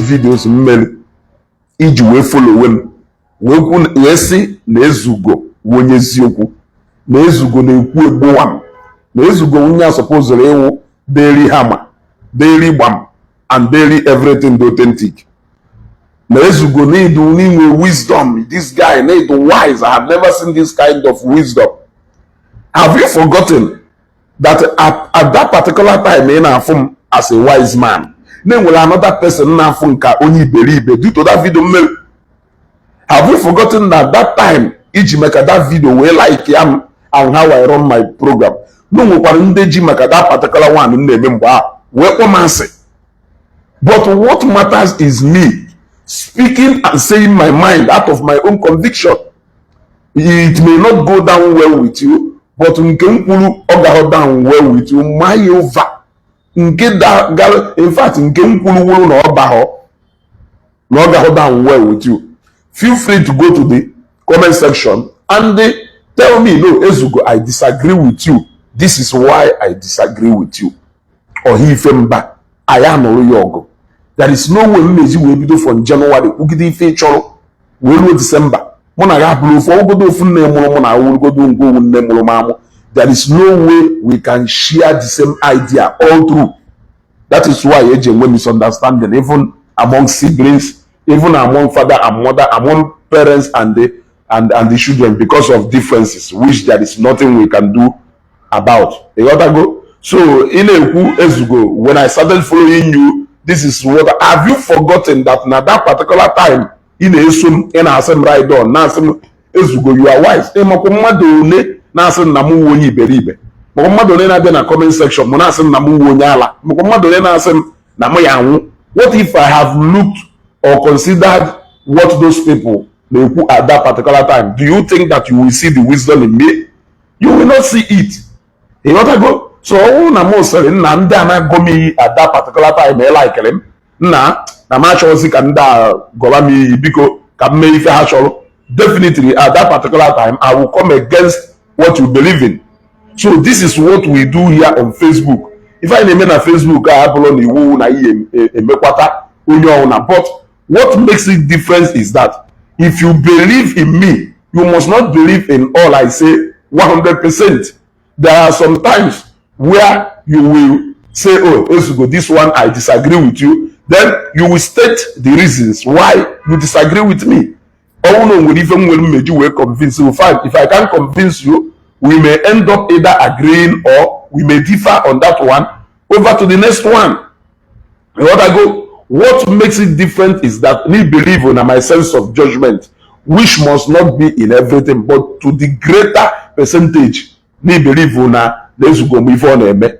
videos m mere iji wee follow m, wee kwu, wee sị na Ezugo wụ onye eziokwu, na Ezugo na-ekwu egbowa m, na Ezugo nwunye a supposed ịwụ daily hammer, daily gbam and daily everything dị authentic, na Ezugo need n'inwe wisdom. This guy need wise. I have never seen this kind of wisdom. Have you forgotten that at that particular time ị na-afụ m as a wise man, na-enwere another person na-afụ nka onye iberibe due to that video m mere? Have you forgotten that that time iji maka that video wee like ya m and how I run my program, na o nwekwara ndị ji maka that particular one m na-eme mgbe ahụ wee kpọọ m asị? But what matters is me speaking and saying my mind out of my own conviction. It may not go down well with you, but nke m kwuru ọ gaghị down well with you, my over nke da gara. In fact, nke m kwuru wuru na ọ baghọ na ọ gaghị down well with you, feel free to go to the comment section and tell me, "No, Ezugo, I disagree with you. This is why I disagree with you." Ọha ife mba anyị anụrụ ya ọgụ. There is no way mmezi wee bido from January kwugide ife ị chọrọ wee ruo December, mụ na ya bụrụ ofu ọgụgodo ofu nne mụrụ mụ na awụrụgodo ngwa nne mụrụ m amụ. There is no way we can share the same idea all through. That is why eji enwe misunderstanding, even among siblings, even among father and mother, among parents and the children, because of differences which there is nothing we can do about. Ịghọtago? So ị na-ekwu, "Ezugo, when I started following you, this is what." Have you forgotten that na that particular time ị na-eso m, ị na-asị m ride on, na-asị m, "Ezugo, you are wise"? Ịmakwa mmadụ one na-asị m na m wụ onye iberibe, makwa mmadụ one na-abịa na comment section m na-asị m na m wụ onye ala, makwa mmadụ one na-asị m na m ya anwụ? What if I have looked or considered what those people na-ekwu at that particular time? Do you think that you will see the wisdom in me? You will not see it. Ịghọtago? So ọ bụrụ na m sịrị nna ndị a na-agọ m iyi at that particular time, ị likere m, nna, na m achọghịzi ka ndị a gọba m iyi, biko ka m mee ife ha chọrọ, definitely at that particular time I will come against what you believe in. So this is what we do here on Facebook. Ife anyị na-eme na Facebook a abụrụ na iwu na ihe emekwata onye ọbụla, but what makes it different is that if you believe in me, you must not believe in all I say 100%. There are some times where you will say, "Oh, Ezugo, this one I disagree with you." Then you will state the reasons why you disagree with me. Ọnwụ na o nwere ife m nwere mmeji wee convince you, fine. If I can convince you, we may end up either agreeing or we may differ on that one. Over to the next one. Ịghọtago? What makes it different is that me believe in my sense of judgment, which must not be in everything, but to the greater percentage, me believe na na Ezugo m ife ọ na-eme.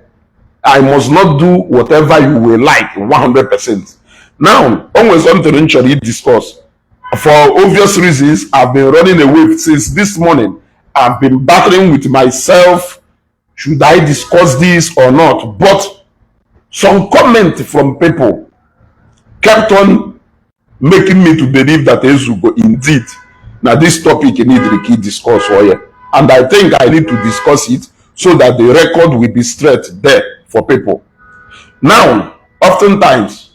I must not do whatever you will like 100%. Now, o nwere something m chọrọ discuss. For obvious reasons, I've been running away since this morning. I've been battling with myself. Should I discuss this or not? But some comment from people kept on making me to believe that Ezugo, indeed, now this topic need to discuss for here. And I think I need to discuss it so that the record will be straight there for people. Now, oftentimes,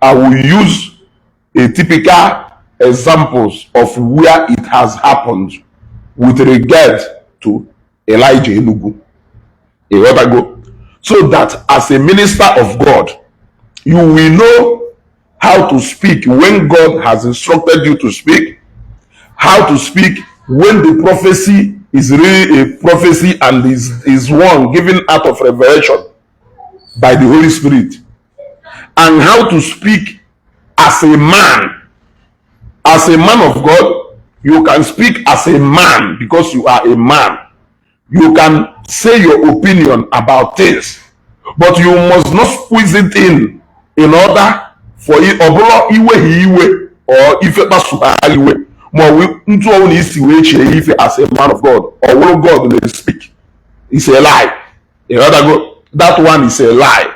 I will use a typical examples of where it has happened with regard to Elijah Enugu. Ịghọtago? So that as a minister of God, you will know how to speak when God has instructed you to speak, how to speak when the prophecy is really a prophecy and is one given out of revelation by the Holy Spirit, and how to speak as a man. As a man of God, you can speak as a man because you are a man. You can say your opinion about things, but you must not squeeze it in order for it. Ọ bụrụ iwe iwe or ife kpasuru iwe ma ọ bụ ntụ ọnwụ na isi wee chee ife as a man of God, ọ bụrụ God na speak, is a lie. Ịghọtago? That one is a lie.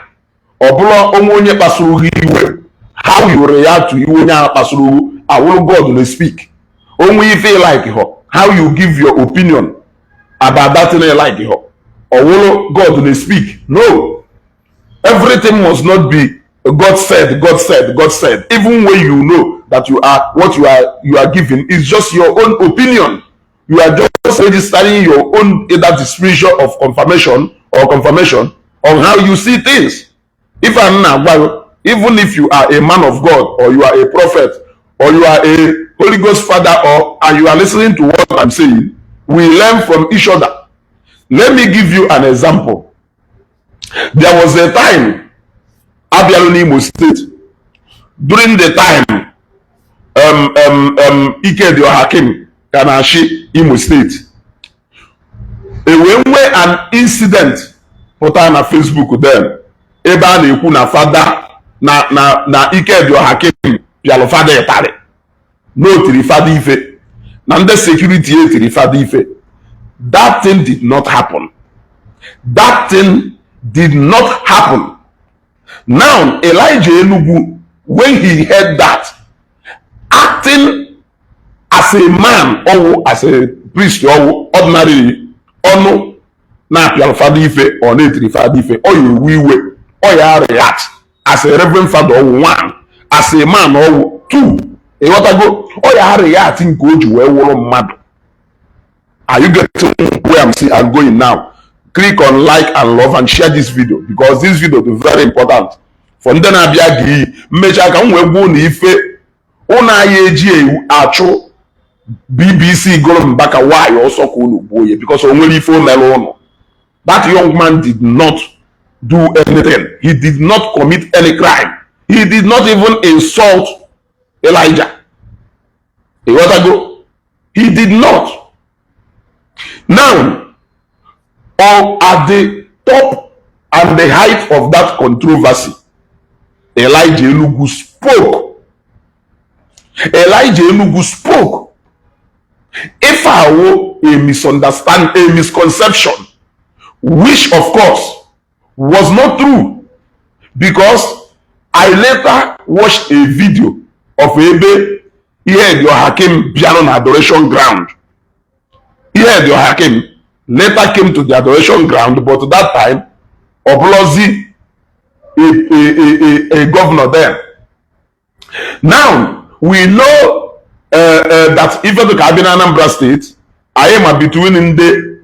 Ọ bụrụ onwe onye kpasuru gị iwe, how you react to iwe onye ahụ kpasuru gị, awụrụ God na speak. Onwe ife like họ, how you give your opinion about that thing you like họ, ọ wụrụ God na speak. No, everything must not be God said, God said, God said, even when you know that you are what you are giving is just your own opinion. You are just registering your own either description of confirmation or confirmation on how you see things. If I'm na-agwa gị, even if you are a man of God or you are a prophet or you are a Holy Ghost father or and you are listening to what I'm saying, we learn from each other. Let me give you an example. There was a time abịalụ n'Imo State during the time Ikedi Ohakim ka na-achị Imo State. E wee nwee an incident pụtara na Facebook then, ebe a na-ekwu na fada na Ikedi Ohakim pịalụ fada ịtarị, na o tiri fada ife, na ndị security etiri fada ife. That thing did not happen. That thing did not happen. Now, Elijah Enugu, when he heard that, acting as a man ọwụ, as a priest ọwụ, ordinarily ọnụ na-apịalụ fada ife, ọ na-etiri fada ife, ọ ya ewe iwe, ọ ya react as a reverend father ọwụ one, as a man ọwụ two. Ịghọtago? Ọ ya react nke o ji wee wụrụ mmadụ. Are you getting where I'm going now? Click on like and love and share this video, because this video is very important for ndị na-abịa gị iyi mmechaa ka m wee gbuo na ife ụnụ anyị eji ewu achụ BBC gụrụ Mbaka nwaanyị ọsọ ka unu gbuo ya, because o nwere ife o mere ụnụ. That young man did not do anything. He did not commit any crime. He did not even insult Elijah. Ịghọtago? He did not. Now, or at the top and the height of that controversy, Elijah Enugu spoke. Elijah Enugu spoke. If I were a misunderstanding, a misconception, which of course was not true, because I later watched a video of ebe Ihedi Ohakim bịarụ na adoration ground. Ihedi Ohakim later came to the adoration ground, but that time, Oblozi a governor then. Now, we know that even though ka na Anambra State, anyị ma between ndị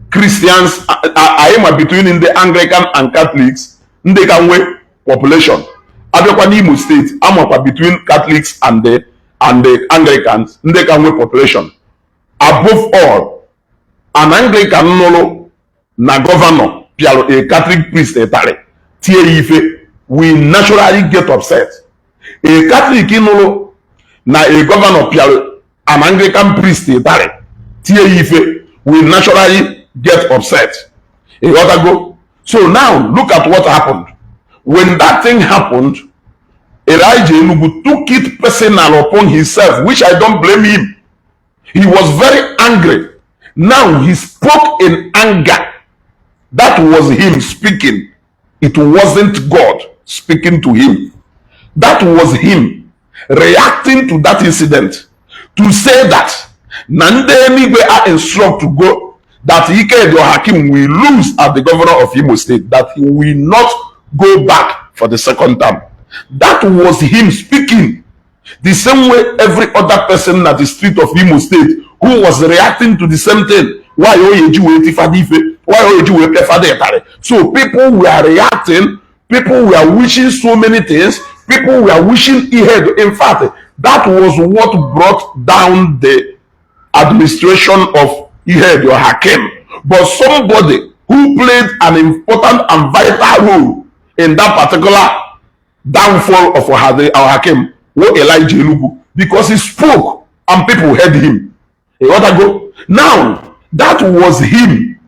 Christians, anyị ma between ndị Anglican and Catholics, ndị ka nwe population. Abịakwa n'Imo State, amakwa between Catholics and the Anglicans, ndị ka nwe population. Above all, an Anglican nụrụ na governor pịalụ a Catholic priest ịtarị, tie ya ife, we naturally get upset. A Catholic nụrụ na a governor pịalụ an Anglican priest ịtarị, tie ya ife, we naturally get upset. Ịghọtago? So now look at what happened. When that thing happened, Elijah Enugu took it personal upon himself, which I don't blame him. He was very angry. Now he spoke in anger. That was him speaking. It wasn't God speaking to him. That was him reacting to that incident to say that na ndị eluigwe are instruct to go that Ikedi Ohakim will lose as the governor of Imo State, that he will not go back for the second term. That was him speaking. The same way every other person at the street of Imo State who was reacting to the same thing. Why o yeji wee ti fada ife? Why o yeji wee pịa fada ịtarị? So people were reacting, people were wishing so many things, people were wishing ahead. In fact, that was what brought down the administration of Ihedi Ohakim. But somebody who played an important and vital role in that particular downfall of Ohakim was Elijah Enugu, because he spoke and people heard him. You got to go? Now, that was him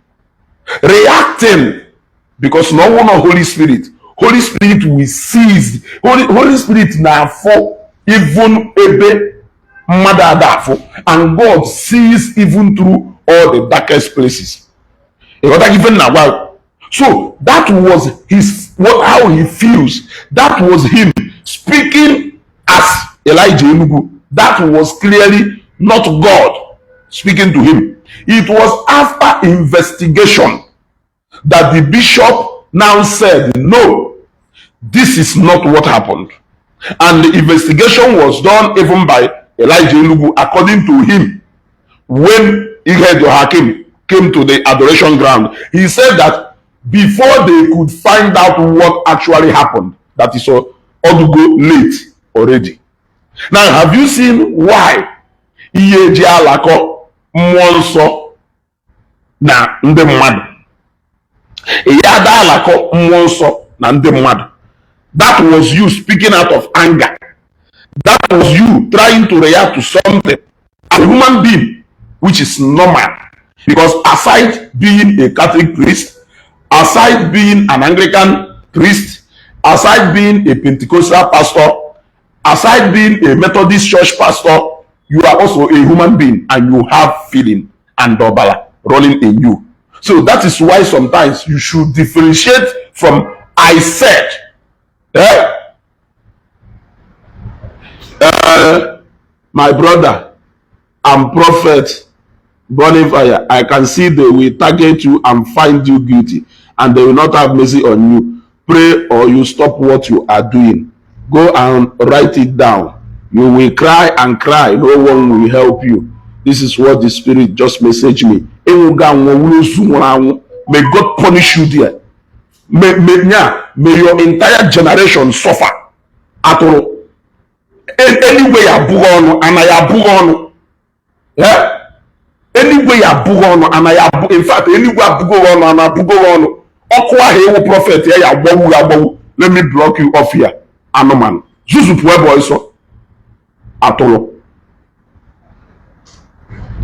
reacting, because no one of Holy Spirit. Holy Spirit will seize. Holy Spirit na-afụ even ebe mmadụ ada afụ, and God sees even through all the darkest places. Ịghọta ife na agwa? So that was his what how he feels. That was him speaking as Elijah Enugu. That was clearly not God speaking to him. It was after investigation that the bishop now said, no, This is not what happened. And the investigation was done even by Elijah Enugu, according to him. When Ihedioha came to the adoration ground, he said that before they could find out what actually happened, that is ọ dụgo late already. Now, have you seen why ihe eji alakọ mmụọ nsọ na ndị mmadụ? Ihe ada alakọ mmụọ nsọ na ndị mmadụ. That was you speaking out of anger. That was you trying to react to something as a human being, which is normal. Because aside being a Catholic priest, aside being an Anglican priest, aside being a Pentecostal pastor, aside being a Methodist church pastor, you are also a human being and you have feeling and ọbara running in you. So that is why sometimes you should differentiate from "I said." Eh? My brother and prophet burning fire, I can see they will target you and find you guilty, and they will not have mercy on you. Pray or you stop what you are doing. Go and write it down. You will cry and cry, no one will help you. This is what the spirit just messaged me. Ịnwụga anwụ wụrụ ozu nwụrụ anwụ. May God punish you there. May your entire generation suffer. Atụrụ. Eluigwe ya abụghị ọnụ, anaghị abụghị ọnụ. Eh? Eluigwe ya abụghị ọnụ, anaghị abụ. In fact, eluigwe abụghị ọnụ, ana abụghị ọnụ. Ọkụ ahụ ewu prophet ya ya agbọwu ya agbọwu. Let me block you off here. Anụmanụ. Zuzupụ ebe ọsọ. Atụrụ.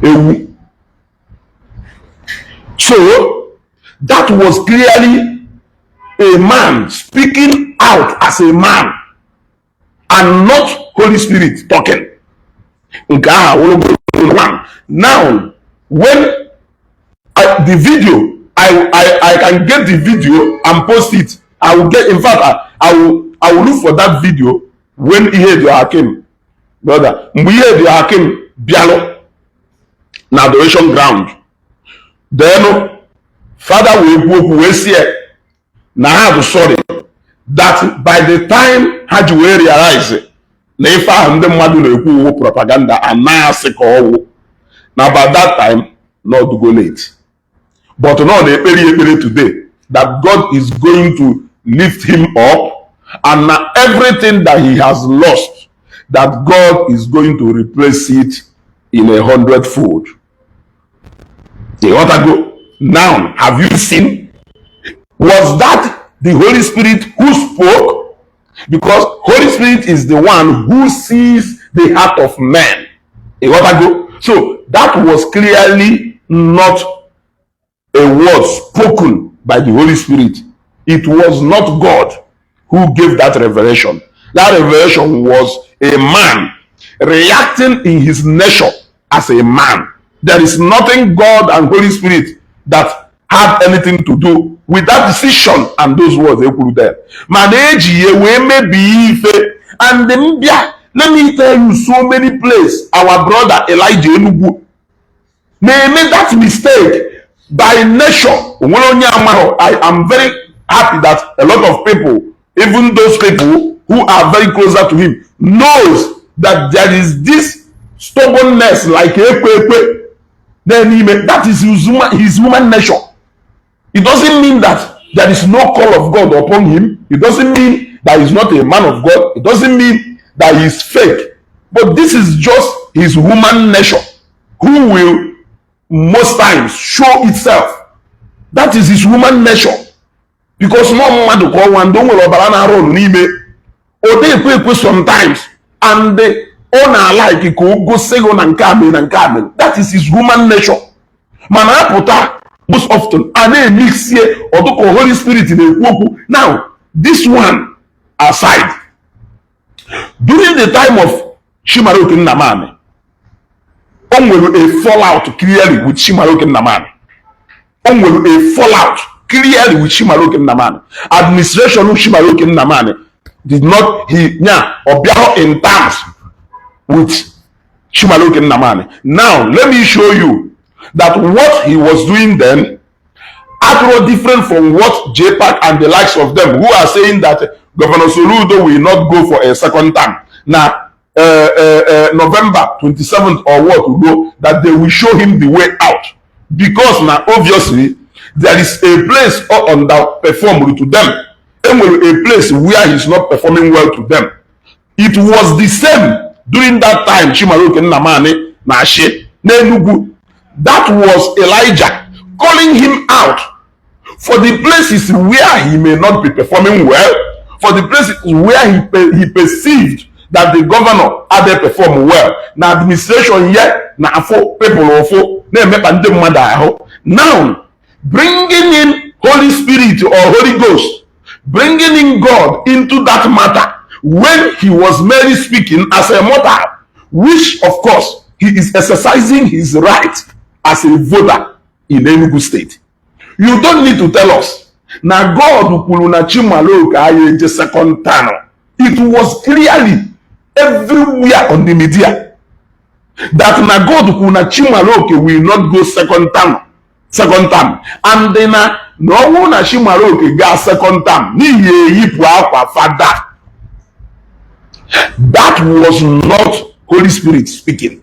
Ewu. So, that was clearly a man speaking out as a man and not Holy Spirit talking. Nke ahụ awụrụgo one. Now, when I, the video, I can get the video and post it. I will get, in fact, I will look for that video when Ihedioha came. Brother, mgbe Ihedioha came, bịalụ na adoration ground. Then, father wee kwu okwu wee sị ya na ha bụ sorry that by the time ha ji wee realize na ife ahụ ndị mmadụ na-ekwu uwu propaganda anaghị ka ọwụ na by that time na ọ dụgo late, but na ọ na-ekpere ya ekpere today that God is going to lift him up and na everything that he has lost, that God is going to replace it in a hundredfold. Ịghọtago? Now, have you seen? Was that the Holy Spirit who spoke? Because Holy Spirit is the one who sees the heart of man. Ịghọtago? So that was clearly not a word spoken by the Holy Spirit. It was not God who gave that revelation. That revelation was a man reacting in his nature as a man. There is nothing God and Holy Spirit that had anything to do with that decision and those words e kwuru there. Mana eji ya wee mebie ife. And mbịa, let me tell you, so many places our brother Elijah Enugu na-eme that mistake by nature. Onwere onye amaghị. I am very happy that a lot of people, even those people who are very closer to him, knows that there is this stubbornness like ekwe ekwe n'ime. That is his human nature. It doesn't mean that there is no call of God upon him. It doesn't mean that he's not a man of God. It doesn't mean that he's fake, but this is just his human nature who will most times show itself. That is his human nature, because nọ mmadụ ka ọnwa ndị o nwere ọbara na-arụ ọrụ n'ime ọ dị ekwe ekwe sometimes, and ọ na-alike ka o gosi gị na nke a mere na nke a mere. That is his human nature. Mana apụta, most often a na-emixie ọdụka Holy Spirit na-ekwu okwu. Now, this one aside, during the time of Chimaroke Nnamani, o nwere a fallout clearly with Chimaroke Nnamani. O nwere a fallout clearly with Chimaroke Nnamani. Administration Chimaroke Nnamani did not, he nya ọ bịaghị in terms with Chimaroke Nnamani. Now, let me show you that what he was doing then Atụrụ different from what JPAC and the likes of them who are saying that Governor Soludo will not go for a second term. Na November 27th or what to go, that they will show him the way out. Because now obviously there is a place or underperformed to them. Enwere a place where he's not performing well to them. It was the same during that time Chimaroke Nnamani na-achị n'Enugu. That was Elijah calling him out for the places where he may not be performing well, for the places where he perceived that the governor adịghị perform well, na administration ya na-afụ people ụfụ, na-emekpa ndị mmadụ ahụ. Now, bringing in Holy Spirit or Holy Ghost, bringing in God into that matter when he was merely speaking as a mortal, which of course he is exercising his right as a voter in Enugu State. You don't need to tell us na God kwuru na Chimaroke anyị eje second term. It was clearly everywhere on the media that na God kwuru na Chimaroke will not go second term, and na ọ bụrụ na Chimaroke gaa second term, n'ihi eyipụ akwa fada. That was not Holy Spirit speaking.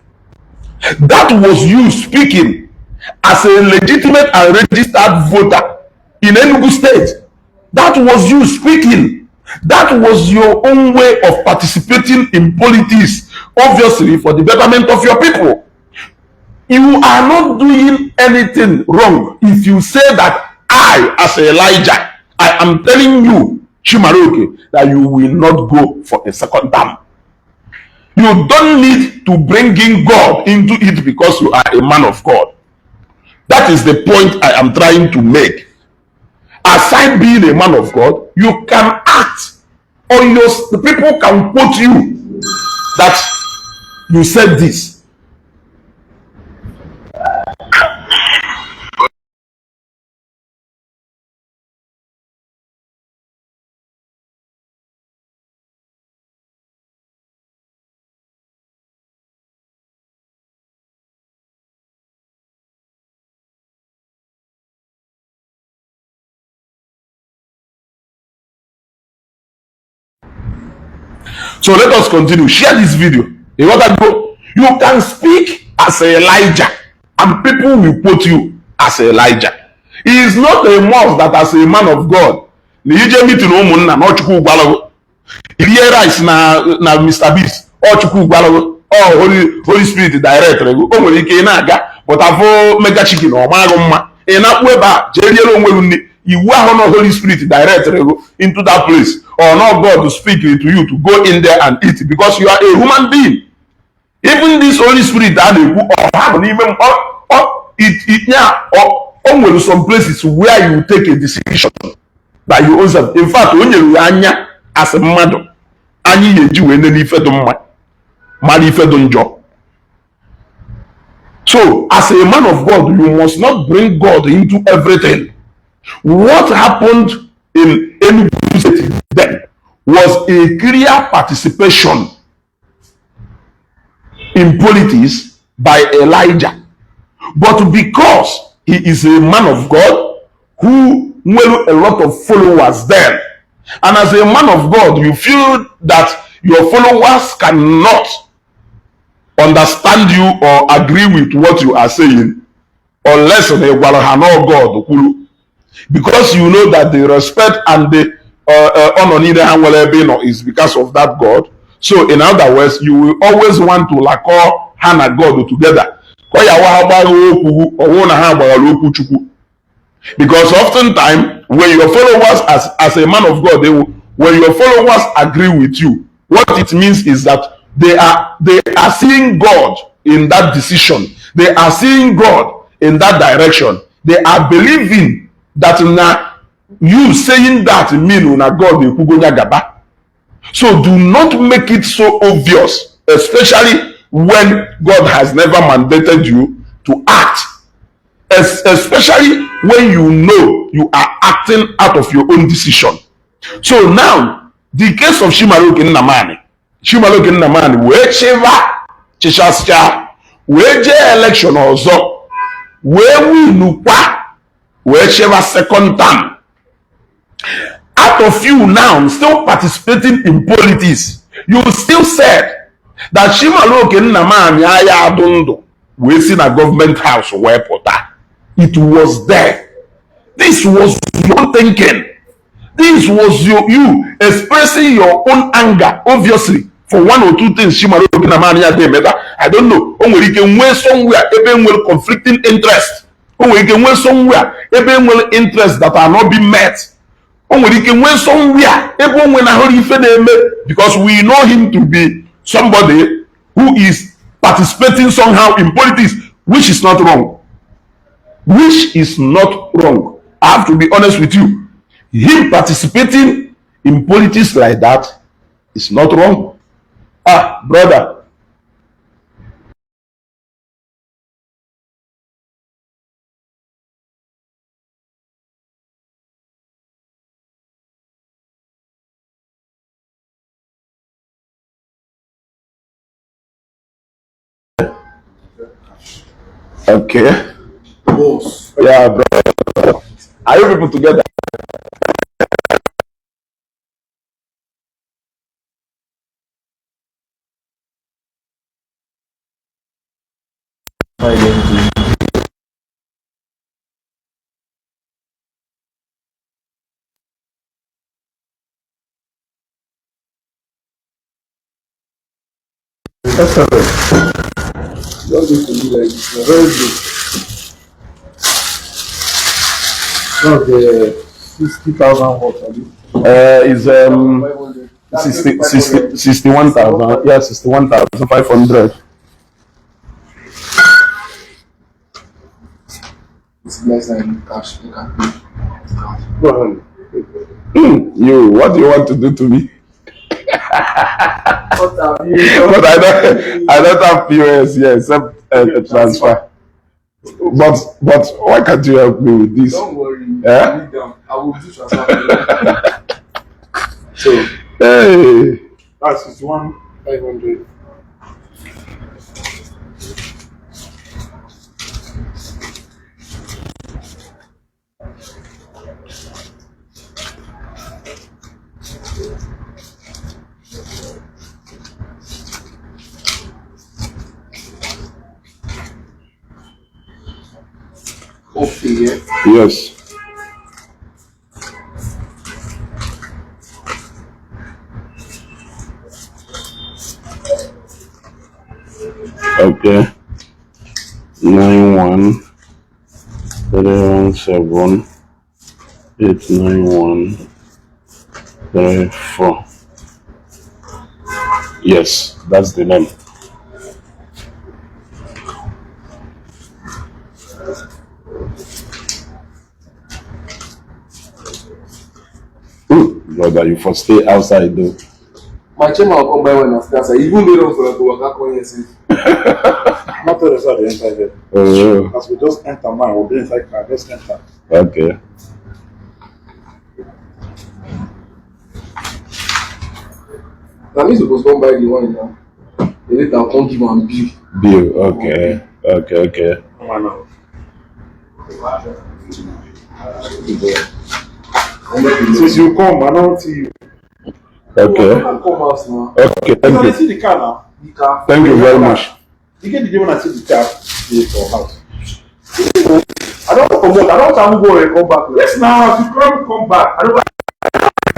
That was you speaking as a legitimate and registered voter in Enugu State. That was you speaking. That was your own way of participating in politics, obviously for the betterment of your people. You are not doing anything wrong if you say that I, as Elijah, I am telling you, Chimaroke, that you will not go for a second term. You don't need to bring in God into it because you are a man of God. That is the point I am trying to make. Aside being a man of God, you can act on your, the people can quote you that you said this. So let us continue. Share this video. You want to go? You can speak as Elijah, and people will quote you as Elijah. It is not a must that as a man of God, na ije meeting ụmụnna na Ọchukwu gwalụgụ, rie rice na Mr. Beast, Ọchukwu gwalụgụ, ọ Holy Spirit direct gị. O nwere ike ị na-aga but afọ mega chicken ọ maghị mma, ị na-akpụ ebe a jee riere onwe gị nri. Iwu ahụ na Holy Spirit direct gị into that place, or not God speak to you to go in there and eat, because you are a human being. Even this Holy Spirit a na-ekwu ọha nọ n'ime o nwere some places where you take a decision that you own self. In fact, o nyere ya anya as mmadụ anyị ga-eji wee nene ife dị mma mara ife dị njọ. So as a man of God, you must not bring God into everything. What happened in Enugu State then was a clear participation in politics by Elijah. But because he is a man of God who nwere a lot of followers then, and as a man of God, you feel that your followers cannot understand you or agree with what you are saying unless they gwara ha no God kwuru, because you know that the respect and the honor niile ha nwere ebe ị nọ is because of that God. So in other words, you will always want to lakọ ha na God together, ka ọ ya wa ha gbagha okwu ọwụ na ha gbaghara okwu Chukwu. Because oftentimes when your followers, as a man of God, when your followers agree with you, what it means is that they are seeing God in that decision. They are seeing God in that direction. They are believing that na you saying that mean na God ekwugo ya gaba. So do not make it so obvious, especially when God has never mandated you to act, especially when you know you are acting out of your own decision. So now, the case of Chimaroke Nnamani, Chimaroke Nnamani wee chịba chịchasịcha wee jee election ọzọ wee winukwa. Wee chịba second term. Out of you now still participating in politics, you still said that Chimaroke Nnamani aya adụ ndụ wee si na government house wee pụta. It was there. This was your thinking. This was you expressing your own anger, obviously, for one or two things Chimaroke Nnamani ya emeta. I don't know. O nwere ike nwee somewhere ebe nwere conflicting interest. O nwere ike nwee somewhere ebe nwere interest that are not being met. O nwere ike nwee somewhere ebe o nwenahụrụ ife na-eme, because we know him to be somebody who is participating somehow in politics, which is not wrong. Which is not wrong. I have to be honest with you. Him participating in politics like that is not wrong. Ah, brother. Okay. Boss. Yeah, brother. Are you people together? Identity. Excellent. Just need to be like this. Very good. That's the 60,000 watts, abi? Is 60, 60, 61,000. Yeah, 61,500. It's less than cash. You can pay. Go ahead. You, what do you want to do to me? What have you? But I don't have POS here except a transfer. But why can't you help me with this? Don't worry. Eh? Leave down. I will do transfer for you. So Hey, that's 61,500. Okay, yeah. Yes. Okay. 9131789134. Yes, that's the name. Ooh, brother, you for stay outside though. My chairman will come by when I stay outside. Even though don't for to waka come here sef. Not tell us how they enter there. Oh, As we just enter now, we'll be inside car, just enter. Okay. Na me suppose come buy the wine now. Then later I come give am bill. Bill, okay. Okay. Come on now. Since you come, I don't see you. Okay. Come come house now. Okay, thank I you. see the car now. The car. Thank you very much. You get the day when I see the car dey for house. I don't come out. I don't travel go and come back. Yes, now as you come, come back. I don't.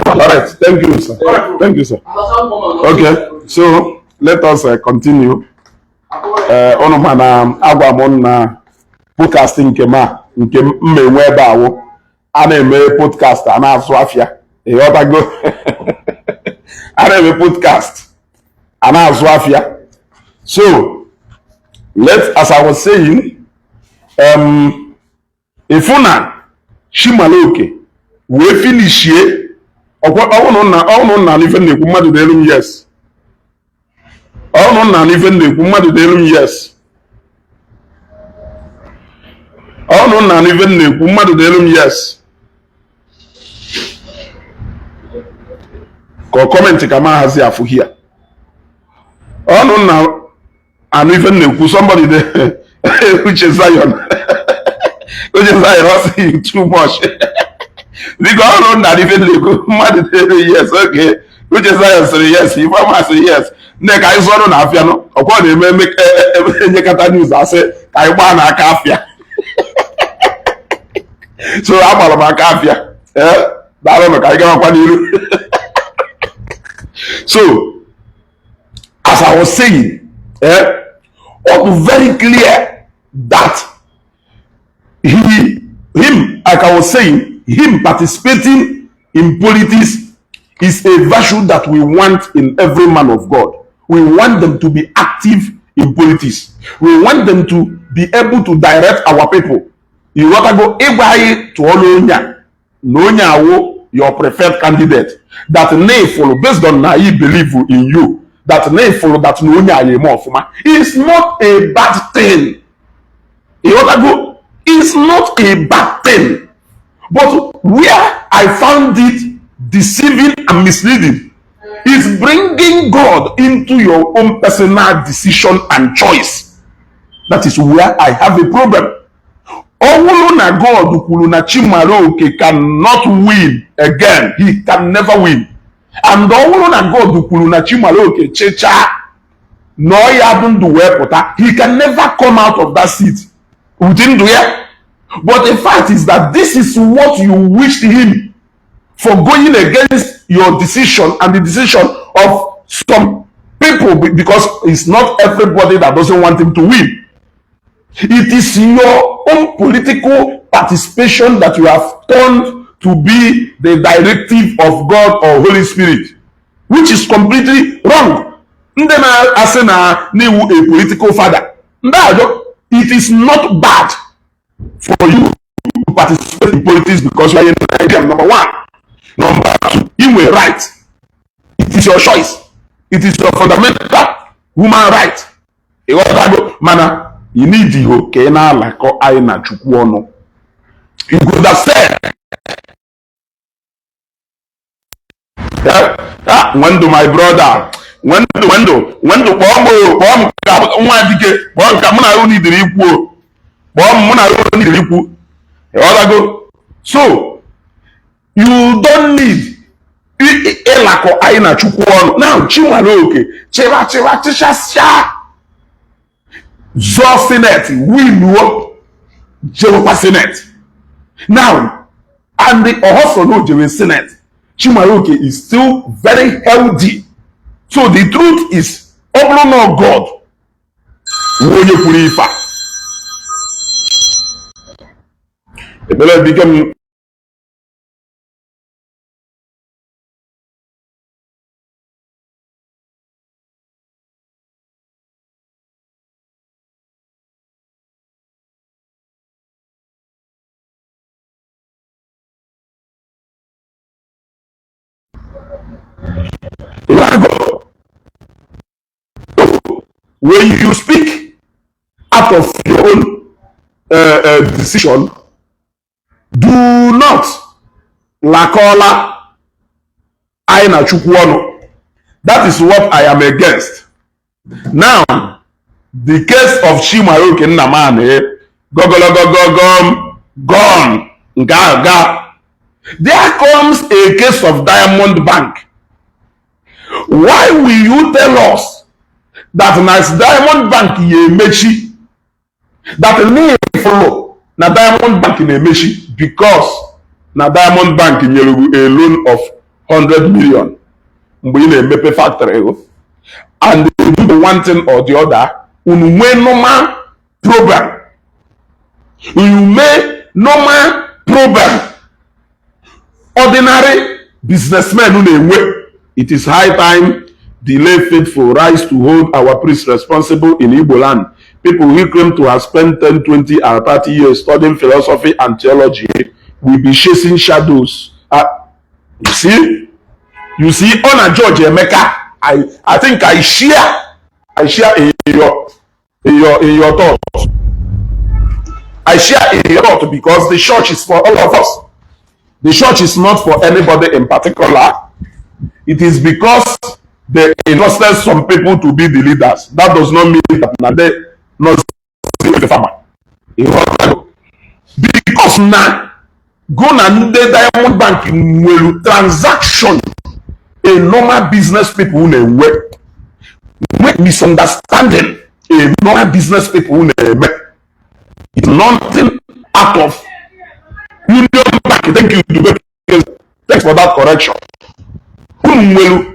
All right, thank you, sir. Thank you, sir. Okay, so let us continue. Unu ma na agwa m na podcast nke m a nke m enwe ebe awụ a na-eme podcast a na-azụ afịa, ịghọtago? A na-eme podcast a na-azụ afịa. So let, as I was saying, ịfụ na Chimaloke wee finishie ọnwụnụ nna n'ife na-ekwu mmadụ dị elu m. Yes, ọnụ nna n'ife na-ekwu mmadụ dị elu m. Yes, ọnụ nna n'ife na-ekwu mmadụ dị elu m. Yes, ka ọ comment ka m ahazi afụ hia. Ọnụ nna anụ ife na-ekwu, somebody dị Uche Zion. Onye Zion ọ sị too much. Biko, ọ bụrụ na ife na-ekwu mmadụ na-ere, yes, okay. Uche Zion sịrị yes, Ifeọma sịrị yes. Nne, ka anyị zụọrụ na afịa nụ ọkwa na-eme enyekọta news, asị ka anyị gbaa n'aka afịa. So agbara m aka afịa. Ee, daalụnụ, ka anyị gawakwa n'iru. So as I was saying, ọ bụ very clear that he him like I was saying, him participating in politics is a virtue that we want in every man of God. We want them to be active in politics. We want them to be able to direct our people. Ịghọtago? Ịgwa anyị tụọla onye a na onye awụ your preferred candidate that na-follow based on na I believe in you, that na-follow that na onye a ya eme ọfụma, is not a bad thing. Ịghọtago? Is not a bad thing. But where I found it deceiving and misleading is bringing God into your own personal decision and choice. That is where I have a problem. Ọ bụrụ na God kwuru na Chimaroke cannot win again, he can never win. And ọ bụrụ na God kwuru na Chimaroke chechaa na ọ ya bụ ndụ wee pụta, he can never come out of that seat with ndụ ya. But the fact is that this is what you wished him for going against your decision and the decision of some people, because it's not everybody that doesn't want him to win. It is your own political participation that you have turned to be the directive of God or Holy Spirit, which is completely wrong. Ndị na-asị na n'iwu a political father, ndị ajọ, it is not bad for you to participate in politics because you are a Nigerian, number one. Number two, you nwere right. It is your choice. It is your fundamental human right. Ịghọtago? Mana you need iho ka ị na-alakọ anyị na Chukwu ọnụ. You could have said, "Ah, Nwendụ, my brother, Nwendụ, Nwendụ, Nwendụ, kpọọ m o, kpọọ m ka nwa dike, kpọọ m ka mụ na unu idiri ikwu o, kpọọ m, mụ na unu idiri ikwu." Ịghọtago? So you don't need ịlakọ anyị na Chukwu ọnụ. Now Chimaroke chịra chịra chịchasịa, zọọ senate, winuo, jewekwa senate now, and the ọhọsọ na ojewe senate, Chimaroke is still very healthy. So the truth is, ọ bụrụ na God wụ onye kwuru ife a, ekpere dike m. Lago. When you speak out of your own decision, do not lakọla anyị na Chukwu ọnụ. That is what I am against. Now, the case of Chimaroke Nnamani, gogologogogom, gone. Nke ahụ gaa. There comes a case of Diamond Bank. Why will you tell us that na Diamond Bank ya emechi, that follow na Diamond Bank na-emechi because na Diamond Bank nyere you a loan of 100 million mgbe ị na-emepe factory o, and they do the one thing or the other, unu nwee normal program, you mee normal program ordinary businessmen na-enwe. It is high time the lay faithful rise to hold our priests responsible in Igbo land. People who claim to have spent 10, 20, and 30 years studying philosophy and theology will be chasing shadows. You see? You see, Ona George Emeka, I think I share in your thoughts. I share in your thought because the church is for all of us. The church is not for anybody in particular. It is because they entrusted some people to be the leaders. That does not mean that na they not the farmer. Because na go na ndị Diamond Bank nwere transaction a normal business people na-enwe, nwe misunderstanding a normal business people na-eme. It's nothing out of Union Bank. Thank you, Dube. Thanks for that correction. Unu nwere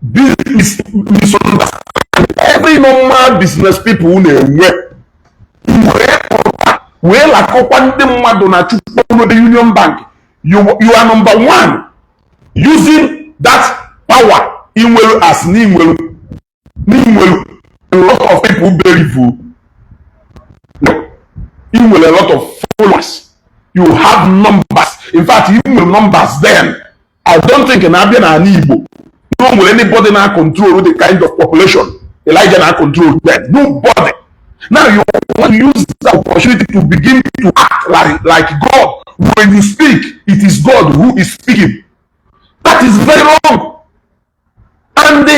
business misunderstanding every normal business people na-enwe, wee pụta wee lakọkwa ndị mmadụ na Chukwu the Union Bank. You are number one using that power inwelu as n'inwelu n'inwelu a lot of people believe you. Inwere a lot of followers. You have numbers. In fact, you nwere numbers then. I don't think na abịa n'ala Igbo no nwere anybody na control the kind of population Elijah na control then. Nobody. Now you want to use that opportunity to begin to act like God. When you speak, it is God who is speaking. That is very wrong. And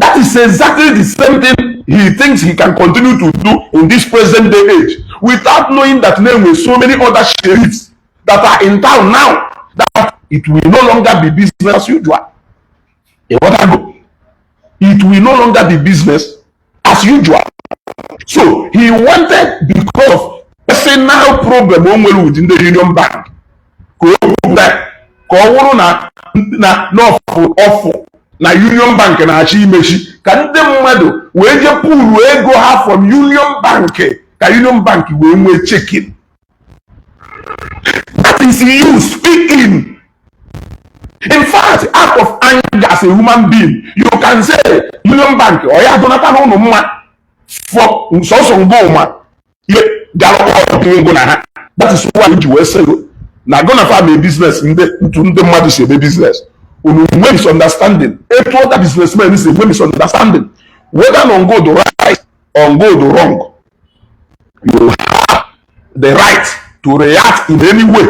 that is exactly the same thing he thinks he can continue to do in this present day age, without knowing that there were so many other sheriffs that are in town now, that it will no longer be business as usual. Go. It will no longer be business as usual. So he wanted, because of personal problem o nwere within the Union Bank, ka o kwupụta ka ọ wụrụ na n'ọfụ ọfụ na Union Bank na-achọ imechi, ka ndị mmadụ wee jee pulu ego ha from Union Bank, ka Union Bank wee nwee checking. That is you speaking. In fact, out of anger as a human being, you can say Union Bank ọ ya adọnata n'ụlọ mma for sọsọ ngụ ụma ihe gara ọdụ na ha. That is why ji wee sị na go na farm business, ndị ntu ndị mmadụ si eme business, unu nwee misunderstanding etu other businessmen si enwe misunderstanding. Whether on good right or good wrong, you have the right to react in any way,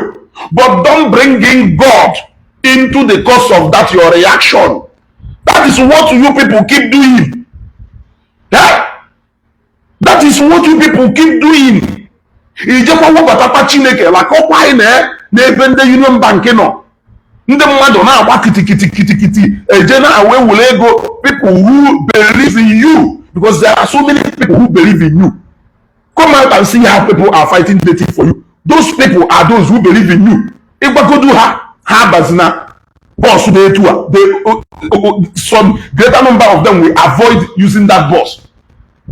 but don't bring in God into the cause of that your reaction. That is what you people keep doing. Yeah? That is what you people keep doing. Ijekwa webatakwa Chineke lakọkwa anyị na n'ebe ndị Union Bank nọ, ndị mmadụ na-agba kitikiti kitikiti eje na-awe were ego. People who believe in you, because there are so many people who believe in you, come out and see how people are fighting dirty for you. Those people are those who believe in you. Ịgwagodu ha, ha bazina bus dị etu a, some greater number of them will avoid using that bus.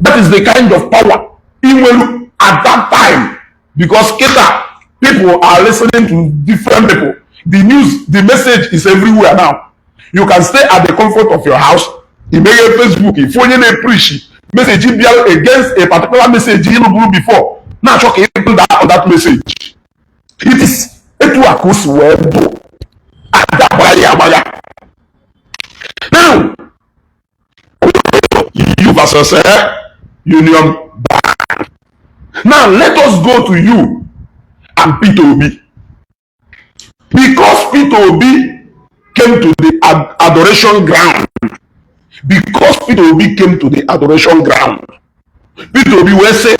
That is the kind of power inwelu at that time, because kita people are listening to different people. The news, the message is everywhere now. You can stay at the comfort of your house, imeghe Facebook, ifu onye na-preach message bịa against a particular message ị nụburu before, na-achọ ka ị that on that message. It is etu a ka o si wee bụ ada agbagha ya agbagha. Now you versus Union Bank. Now let us go to you and Peter Obi, because Peter Obi came to the adoration ground. Because Peter Obi came to the adoration ground, Peter Obi will say,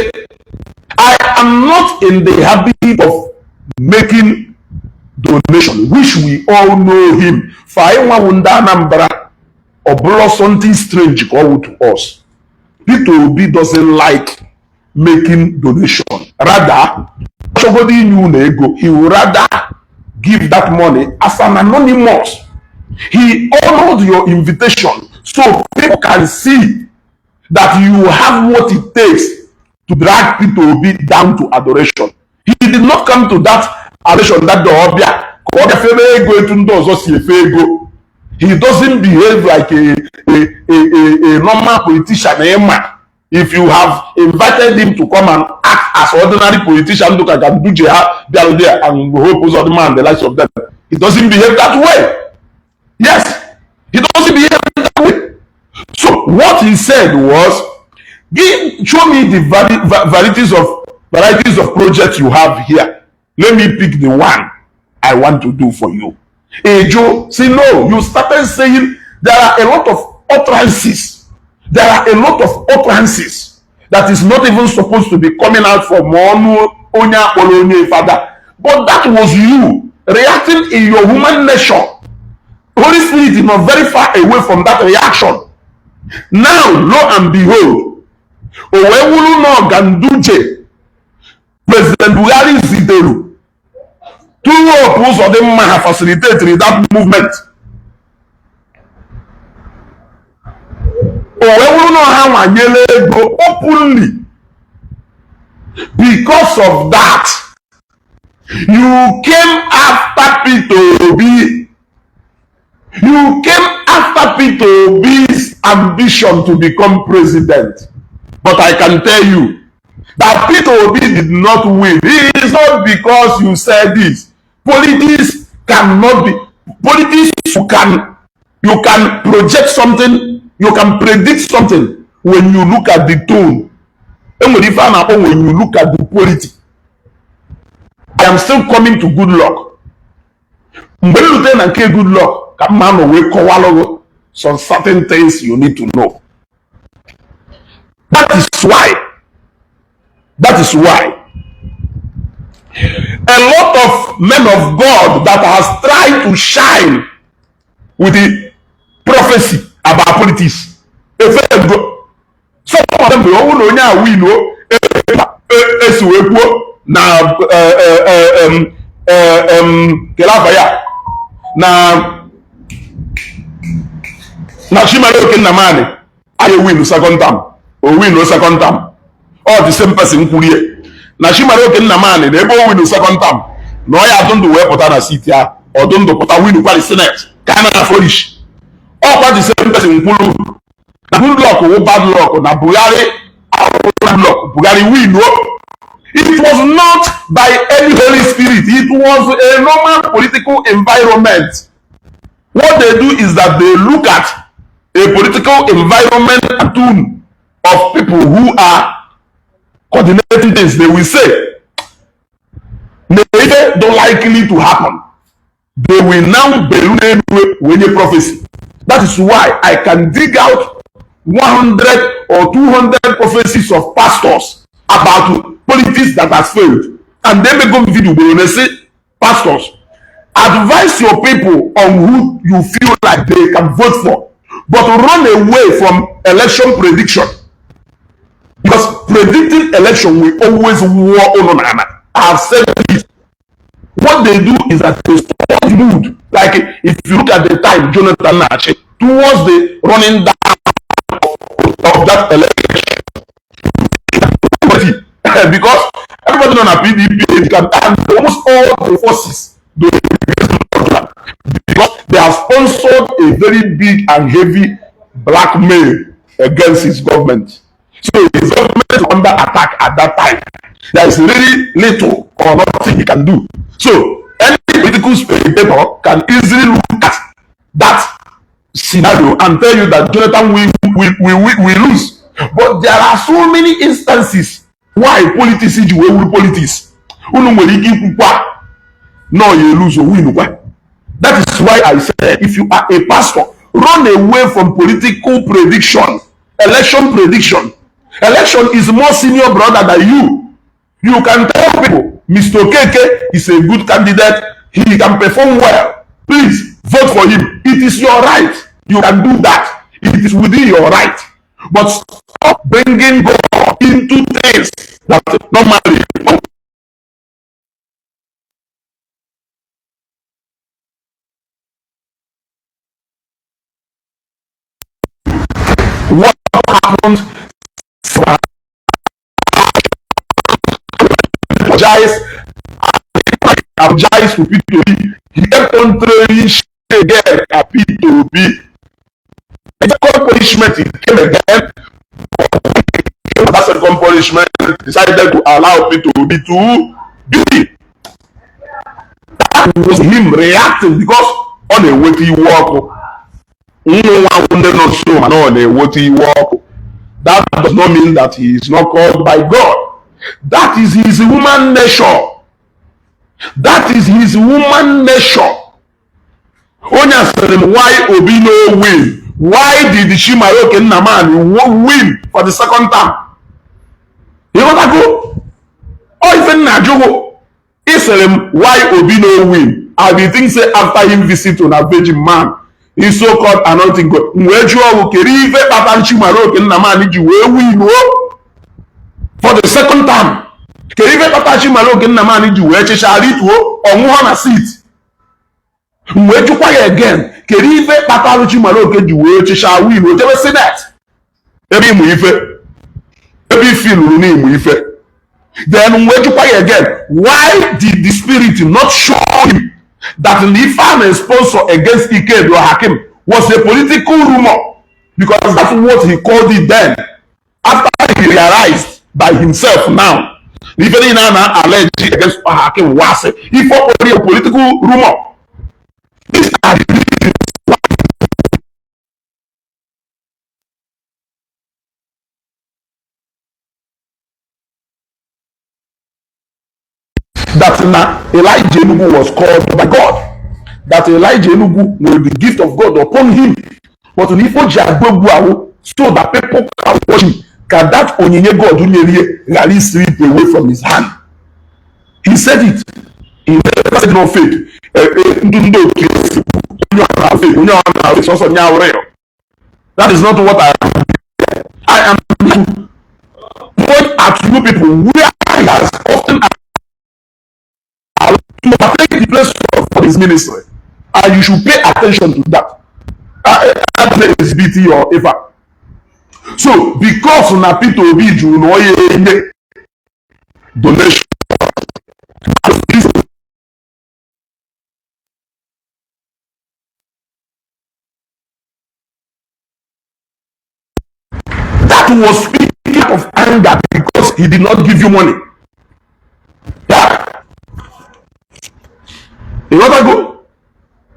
"I am not in the habit of making donation," which we all know him for. Anyị nwawu ndị Anambra, ọ bụrụ something strange ka ọ wụ to us. Peter Obi doesn't like making donation. Rather, chọgodo inye unu ego, he would rather give that money as an anonymous. He honored your invitation so people can see that you have what it takes to drag Peter Obi down to adoration. He did not come to that adoration that the ọbịa ka ọ gafere ego etu ndị ọzọ si efe ego. He doesn't behave like a normal politician. Ịma if you have invited him to come and act as ordinary politician dụka Ganduje ha bịara there and Hope Uzodinma and the likes of them, he doesn't behave that way. Yes, he doesn't behave that way. So what he said was, give show me the varieties of projects you have here. Let me pick the one I want to do for you. Ejo say no. You started saying there are a lot of utterances, there are a lot of utterances that is not even supposed to be coming out from ọnụ onye akpọrọ onye fada. But that was you reacting in your human nature. Holy Spirit is not very far away from that reaction. Now, lo and behold, o wee wụrụ na Ganduje President Buhari ziteru through Uzodimma ha facilitated that movement. O wee wụrụ na ha nwanyere ego openly. Because of that, you came after Peter Obi. You came after Peter Obi's ambition to become president. But I can tell you that Peter Obi did not win. It is not because you said this. Politics cannot be politics. You can project something, you can predict something when you look at the tone. Enwere ife a na-akpọ when you look at the politics. I am still coming to Good Luck. Mgbe m rutere na nke Good Luck ka mma nọ wee kọwalụ some certain things you need to know. That is why a lot of men of God that has tried to shine with the prophecy about politics efe go. Some of them bụ ọnwụ na onye a win o esi wee kwuo na kele afa ya na Chimaroke Nnamani anyị win second term, o win second term. Ọ the same person kwurie na Chimaroke Nnamani na ebe o win second term na ọ ya adụ ndụ wee pụta na seat ya, ọdụ ndụ pụta win kwari senate ka a na flourish. Ọkwa the same person kwuru na Goodluck wụ bad luck, na Buhari bad luck, Buhari win o. It was not by any Holy Spirit. It was a normal political environment. What they do is that they look at a political environment and tune of people who are coordinating things. They will say na ife don't likely to happen. They will now belu n'elu wee nye prophecy. That is why I can dig out 100 or 200 prophecies of pastors about politics that has failed, and then make video ugboro na say, "Pastors, advise your people on who you feel like they can vote for, but run away from election prediction, because predicting election will always war unu na ana." I have said it. What they do is that they stop the mood. Like if you look at the time Jonathan na-achị, towards the running down of that election, because everybody know na PDP can, and almost all the forces dey because they have sponsored a very big and heavy blackmail against his government. So his government is under attack at that time. There is really little or nothing he can do. So any political spectator can easily look at that scenario and tell you that Jonathan will lose. But there are so many instances why politics ji wee wuru politics. Unu nwere ike ikwukwa na ọ ya lose, o win kwa. That is why I said, if you are a pastor, run away from political prediction, election prediction. Election is more senior brother than you. You can tell people, "Mr. Okeke is a good candidate, he can perform well, please vote for him." It is your right. You can do that. It is within your right. But stop bringing God into things that normally what happened. Apologize to P2B. He kept on throwing shit again at P2B. The second punishment, he came again. That second punishment, decided to allow P2B to be. That was him reacting because ọ na-eweta iwe ọkụ. Nwa ndị nọ nso mana ọ na-eweta iwe ọkụ. That does not mean that he is not called by God. That is his human nature. That is his human nature. Onye asịrị m, why Obi no win? Why did Chimaroke Nnamani win for the second term? Ịghọtago? Ọ ife nna ajụgo. Ịsị Sịrị m, why Obi no win? I be think say after him visit una virgin man, he so called anointing God. M wee jụọ ọgwụ, kedu ife kpatara Chimaroke Nnamani ji wee win o for the second time? Kedu ife kpatara Chimaroke Nnamani ji wee chịcha rituo ọnwụọ na seat? M wee jụkwa ya again, kedu ife kpatara Chimaroke ji wee chịcha win o jebe senate? Ebe ịmụ ife, ebe ife lụrụ n'ịmụ ife. Then m wee jụkwa ya again, why did the spirit not show him that the Ifeanyi sponsor against Ike Hakim was a political rumor? Because that's what he called it then, after he realized by himself now ife niile a na-allege against Hakim wasị ife ọ kpọrọ ya political rumor. These are the reasons why that na Elijah Enugu was called by God, that Elijah Enugu nwere the gift of God upon him, but na ife o ji agba egwu ahụ so that people can watch him, ka that onyinye God nyere ya ghara slip away from his hand. He said it. He never said no fake. Ndị otu esi onye ọ na fake, onye ọ na fake, sọsọ nya real. That is not what I am. I am to point at you people where he has often to overtake the place of his ministry, and you should pay attention to that. SBT or ever. So because na Peter Obi jụrụ na onye enye donation, this that was speaking of anger because he did not give you money. Yeah. You got go?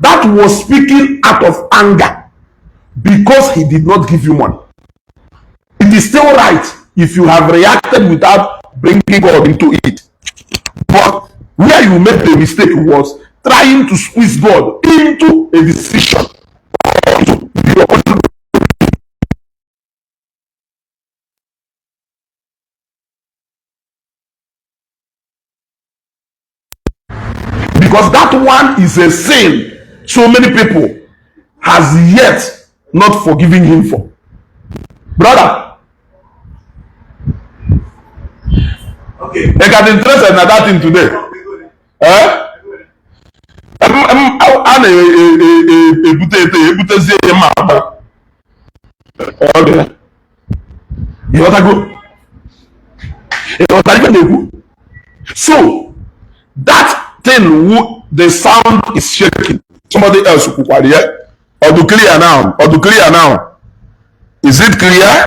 That was speaking out of anger because he did not give you money. It is still right if you have reacted without bringing God into it. But where you made the mistake was trying to squeeze God into a decision or into your own. Because that one is a sin so many people has yet not forgiven him for. Brother, they got interested in that thing today. Eh? A na-ebute ete ebutezie ya ma agba. Okay. Ịghọtago? Ịghọtara ife na-ekwu? So that thing wu the sound is shaking. Somebody else kwukwara ya. Ọ dị clear now? Ọ dị clear now? Is it clear?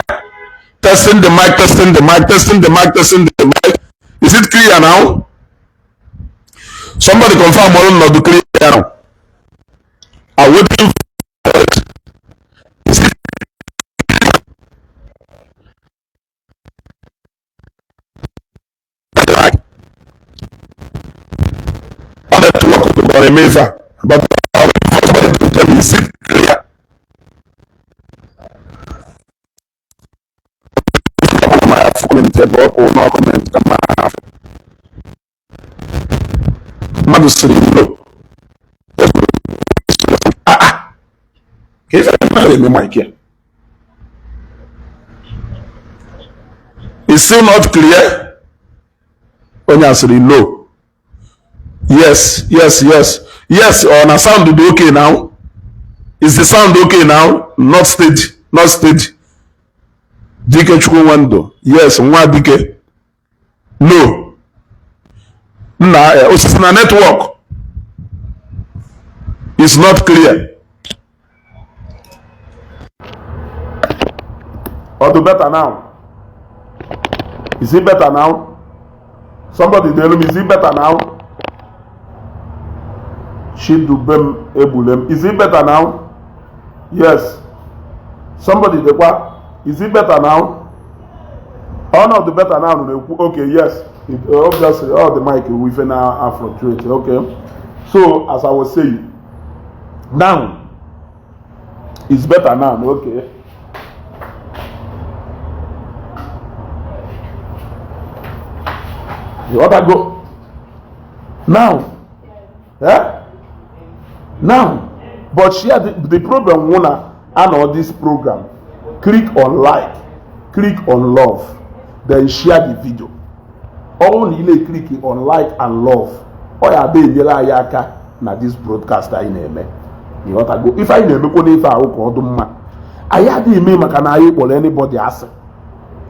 Testing the mic, testing the mic, testing the mic, testing the mic. Is it clear now? Somebody confirm ọ na ọ dị clear now. I'm waiting for it. Is it right? On network ọ na-eme ife a, but I'm waiting for somebody to tell me, is it clear? Ma afụ comment ebe ọ bụ na comment ka ma afụ. Mmadụ sịrị no. Ah ah. Ka ife mmadụ eme mic ya. It's still not clear. Onye a sịrị no. Yes. Ọ na sound dị okay now? Is the sound okay now? Not steady, not steady. Dike Chukwu Nwando. Yes, nwa Dike. No. Nna osisi na network. It's not clear. Or do better now? Is it better now? Somebody tell me, is it better now? Chidubem Ebulem. Is it better now? Yes. Somebody dekwa. Is it better now? Oh no, the better now. Okay, yes. Obviously, all the mic will even now fluctuate. Okay. So as I was saying, now it's better now. Okay. You ought to go. Now, eh? Now, but share the problem wụ na anọ this program, click on like, click on love, then share the video. Ọ bụrụ na ị na-eclick on like and love, ọ ya ada enyere anyị aka na this broadcast anyị na-eme. Ịghọtago? Ife anyị na-emekwa n'ife ahụ ka ọ dị mma. Anyị adịghị eme maka na anyị kpọrọ anybody asị.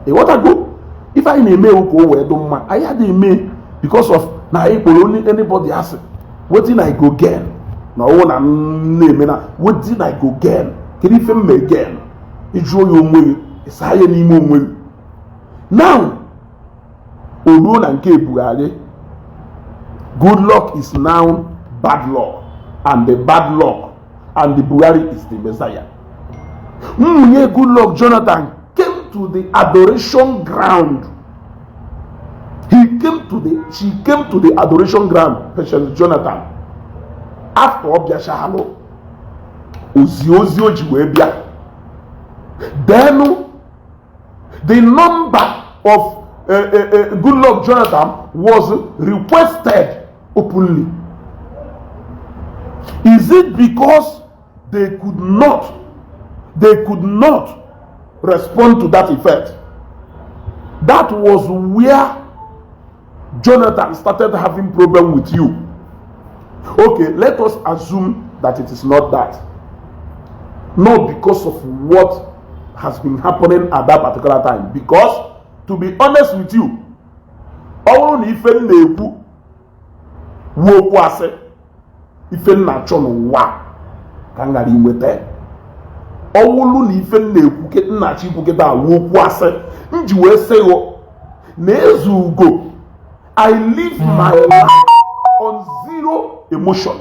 Ịghọtago? Ife anyị na-eme ewu ka o wee dị mma. Anyị adịghị eme because of na anyị kpọrọ anybody asị. Wetin I go gain na ọwụ na m na-eme na wetin I go gain? Kedu ife m mee gain? Ịjụọ ya onwe gị, ịsa ya n'ime onwe gị. Now, o ruo na nke Buhari, good luck is now bad luck, and the bad luck and the Buhari is the Messiah. Nwunye Goodluck Jonathan came to the adoration ground. He came to the she came to the adoration ground, Patience Jonathan. After ọ bịachalụ ozi ozi o ji wee bịa, then the number of Goodluck Jonathan was requested openly. Is it because they could not respond to that effect? That was where Jonathan started having problem with you. Okay, let us assume that it is not that. Not because of what has been happening at that particular time. Because, to be honest with you, ọ bụrụ na ife m na-ekwu wuo okwu asị, ife m na-achọ n'ụwa ka m ghara inweta. Ọ wụlụ na ife m na-ekwu, m na-achọ ikwu kịta wuo okwu asị, m ji wee sị ghụ na eze ugo, I live my life on zero emotion.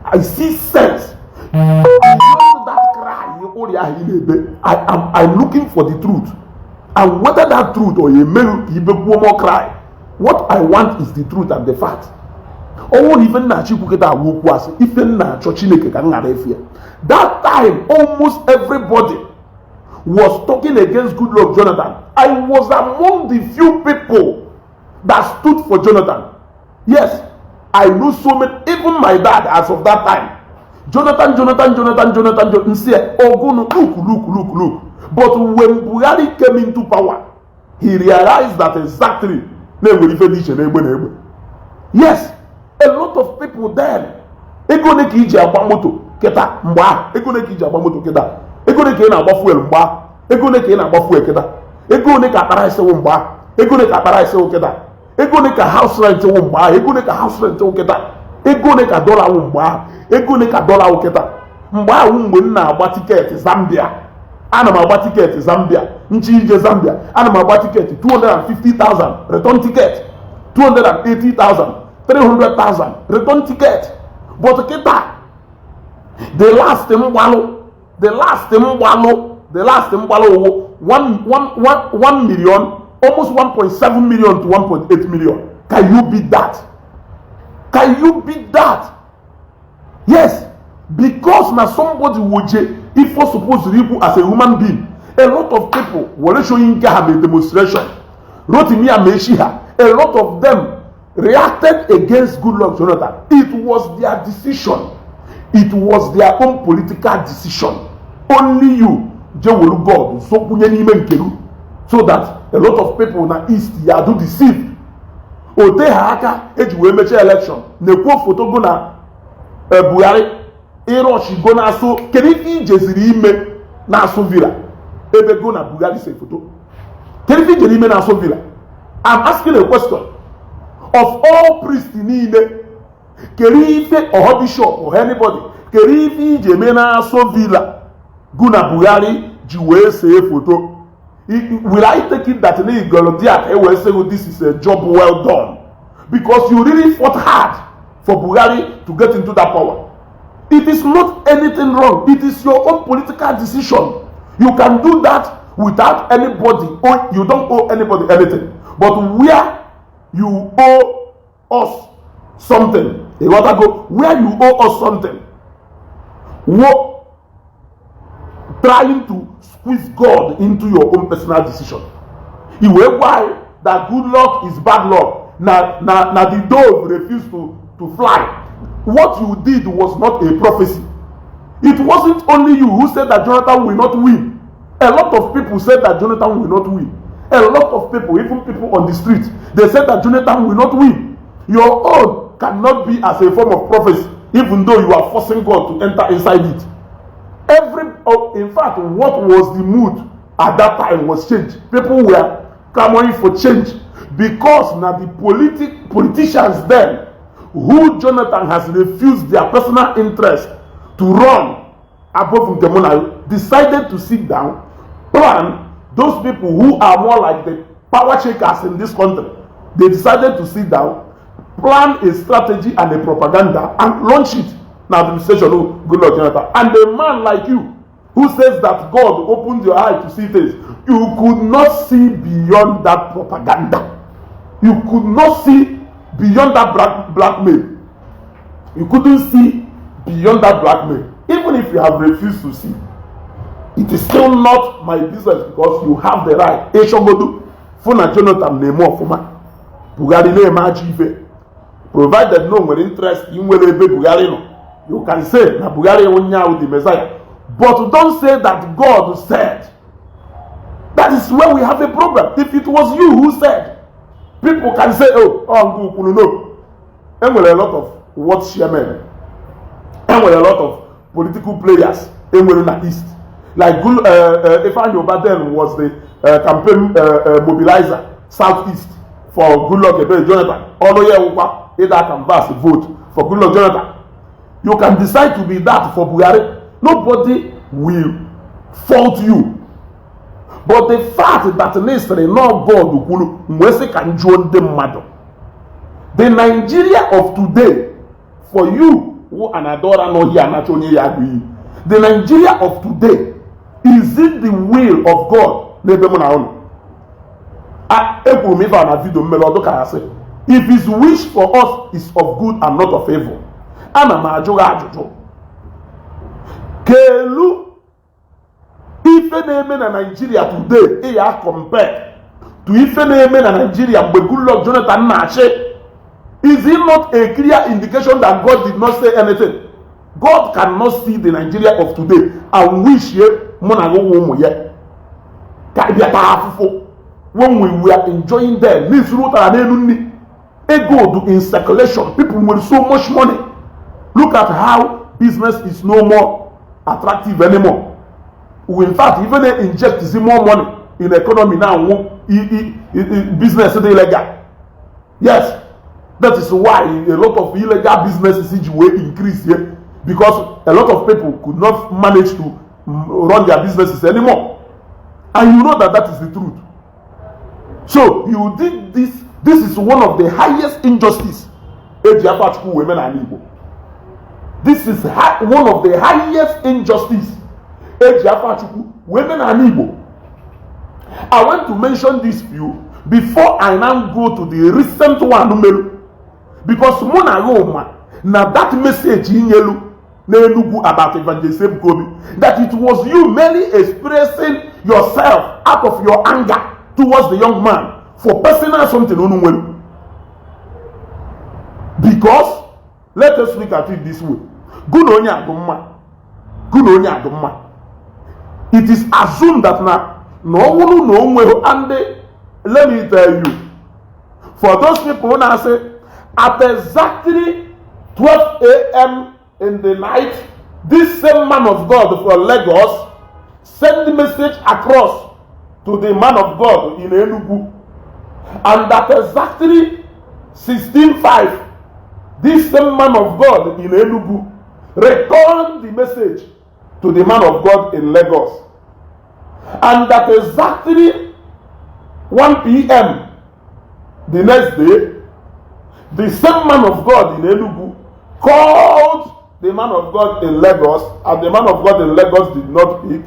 I see sense beyond that cry. Ụrịa ahụ ị na-ebe, I am I'm looking for the truth, and whether that truth or emeghị ka ibekwuo more cry, what I want is the truth and the fact. Ọnwụ na ife m na-achọ ikwu kịta awụ okwu asị, ife m na-achọ Chineke ka m ghara efu ya. That time almost everybody was talking against Goodluck Jonathan. I was among the few people that stood for Jonathan. Yes, I know so many, even my dad as of that time. Jonathan, Jonathan, Jonathan, Jonathan, Jonathan, nsi ogunu, look, look, look, look. But when Buhari came into power, he realized that exactly na-enwere ife dị iche na egbe na egbe. Yes, a lot of people then, ego ole ka iji agba moto kịta mgbe ahụ? Ego ole ka iji agba moto kịta? Ego ole ka ị na-agba fuel mgbe ahụ? Ego ole ka ị na-agba fuel kịta? Ego ole ka akpara isi wụ mgbe ahụ? Ego ole ka akpara isi wụ kịta? Ego ole ka house rent wụ mgbe ahụ? Ego ole ka house rent wụ kịta? Ego ole ka dollar wụ mgbe ahụ? Ego ole ka dollar wụ kịta? Mgbe ahụ, mgbe m na-agba ticket Zambia, ana m agba ticket Zambia nchi ije Zambia, ana m agba ticket 250,000 return ticket, 280,000, 300,000 return ticket. But kịta, the last mgbalụ, the last mgbalụ, the last mgbalụ wụ 1 million, almost 1.7 million to 1.8 million. Can you beat that? Can you beat that? Yes, because na somebody woje ifo suppose ikwu as a human being. A lot of people were showing ha a demonstration. Rotimi Amaechi ha, a lot of them reacted against Goodluck Jonathan. It was their decision. It was their own political decision. Only you jewelu God zokwunye n'ime nke gị so that a lot of people na east ya do deceived. O te ha aka eji wee mechie election na-ekwu foto go na Buhari ịrọchigo na-asụ. Kedu ife ijeziri ime na-asụ Villa ebe go na Buhari se foto? Kedu ife ijere ime na-asụ Villa? I'm asking a question. Of all priests niile, kedu ife, ọhọ bishop or anybody, kedu ife iji eme na-asụ Villa go na Buhari ji wee see foto? Will I take it that na igolo dia ka e wee sị this is a job well done, because you really fought hard for Buhari to get into that power? It is not anything wrong. It is your own political decision. You can do that without anybody. Oh, you don't owe anybody anything. But where you owe us something, you gotta go where you owe us something, what trying to squeeze God into your own personal decision. Iwe gwa anyị that good luck is bad luck. na the dove refused to fly. What you did was not a prophecy. It wasn't only you who said that Jonathan will not win. A lot of people said that Jonathan will not win. A lot of people, even people on the street, they said that Jonathan will not win. Your own cannot be as a form of prophecy, even though you are forcing God to enter inside it. Oh, in fact, what was the mood at that time was change. People were clamoring for change because now the politicians then, who Jonathan has refused their personal interest to run above nke mụ na, decided to sit down, plan. Those people who are more like the power shakers in this country, they decided to sit down, plan a strategy and a propaganda and launch it na administration of Goodluck Jonathan. And a man like you who says that God opened your eye to see things, you could not see beyond that propaganda. You could not see beyond that blackmail. You couldn't see beyond that blackmail. Even if you have refused to see, it is still not my business because you have the right. Ịchọgodu fụ na Jonathan na-eme ọfụma, Buhari na-eme ajọ ife, provided na o nwere interest ị nwere ebe Buhari nọ, you can say na Buhari onye ahụ the Messiah, but don't say that God said. That is where we have a problem. If it was you who said, people can say, Oh, ngụ kwuru." No, enwere a lot of ward chairmen, enwere a lot of political players enwere na East, like Ifeanyi Uba then was the campaign mobilizer Southeast for Goodluck Ebele Jonathan. Ọrụ ya wụkwa ịda canvass vote for Goodluck Jonathan. You can decide to be that for Buhari. Nobody will fault you. But the fact that na sịrị na God kwuru, mgbe sị ka m jụọ ndị mmadụ, the Nigeria of today, for you who an adora nọ here anacha onye ya agụ iyi, the Nigeria of today, is it the will of God n'ebe mụ na ụnụ? Ekwuru m ife a na video mmere ọdụ ka ya sị, if his wish for us is of good and not of evil, ana m ajụ gị ajụjụ, kelu ife na-eme na Nigeria today ị ya compare to ife na-eme na Nigeria mgbe Goodluck Jonathan na-achị? Is it not a clear indication that God did not say anything? God cannot see the Nigeria of today and wish ye mụ na gị ụmụ ya ka bịa taa afụfụ when we were enjoying them. N'isuru ụtara n'elu nri, ego dị in circulation, people nwere so much money. Look at how business is no more attractive anymore. We, in fact, even they inject more money in economy now, business dị illegal. Yes, that is why a lot of illegal businesses ji wee increase here, because a lot of people could not manage to run their businesses anymore. And you know that that is the truth. So you did this. This is one of the highest injustice eji afa Chukwu wee mee n'ala Igbo. This is one of the highest injustice eji afa Chukwu wee mee n'ala Igbo. I want to mention this few before I now go to the recent one melu, because mụ na gị ụma na that message inyelu n'Enugu about Evangelist Ebuka Obi, that it was you merely expressing yourself out of your anger towards the young man for personal something unu nwere. Because let us look at it this way: gụ na onye adụ mma, gụ na onye adụ mma, it is assumed that na ọ bụrụ na o nweghị. And let me tell you, for those people na-asị at exactly 12 a.m. in the night, this same man of God from Lagos send message across to the man of God in Enugu, and that exactly 16:05 this same man of God in Enugu returned the message to the man of God in Lagos, and that exactly 1 p.m. the next day, the same man of God in Enugu called the man of God in Lagos, and the man of God in Lagos did not pick,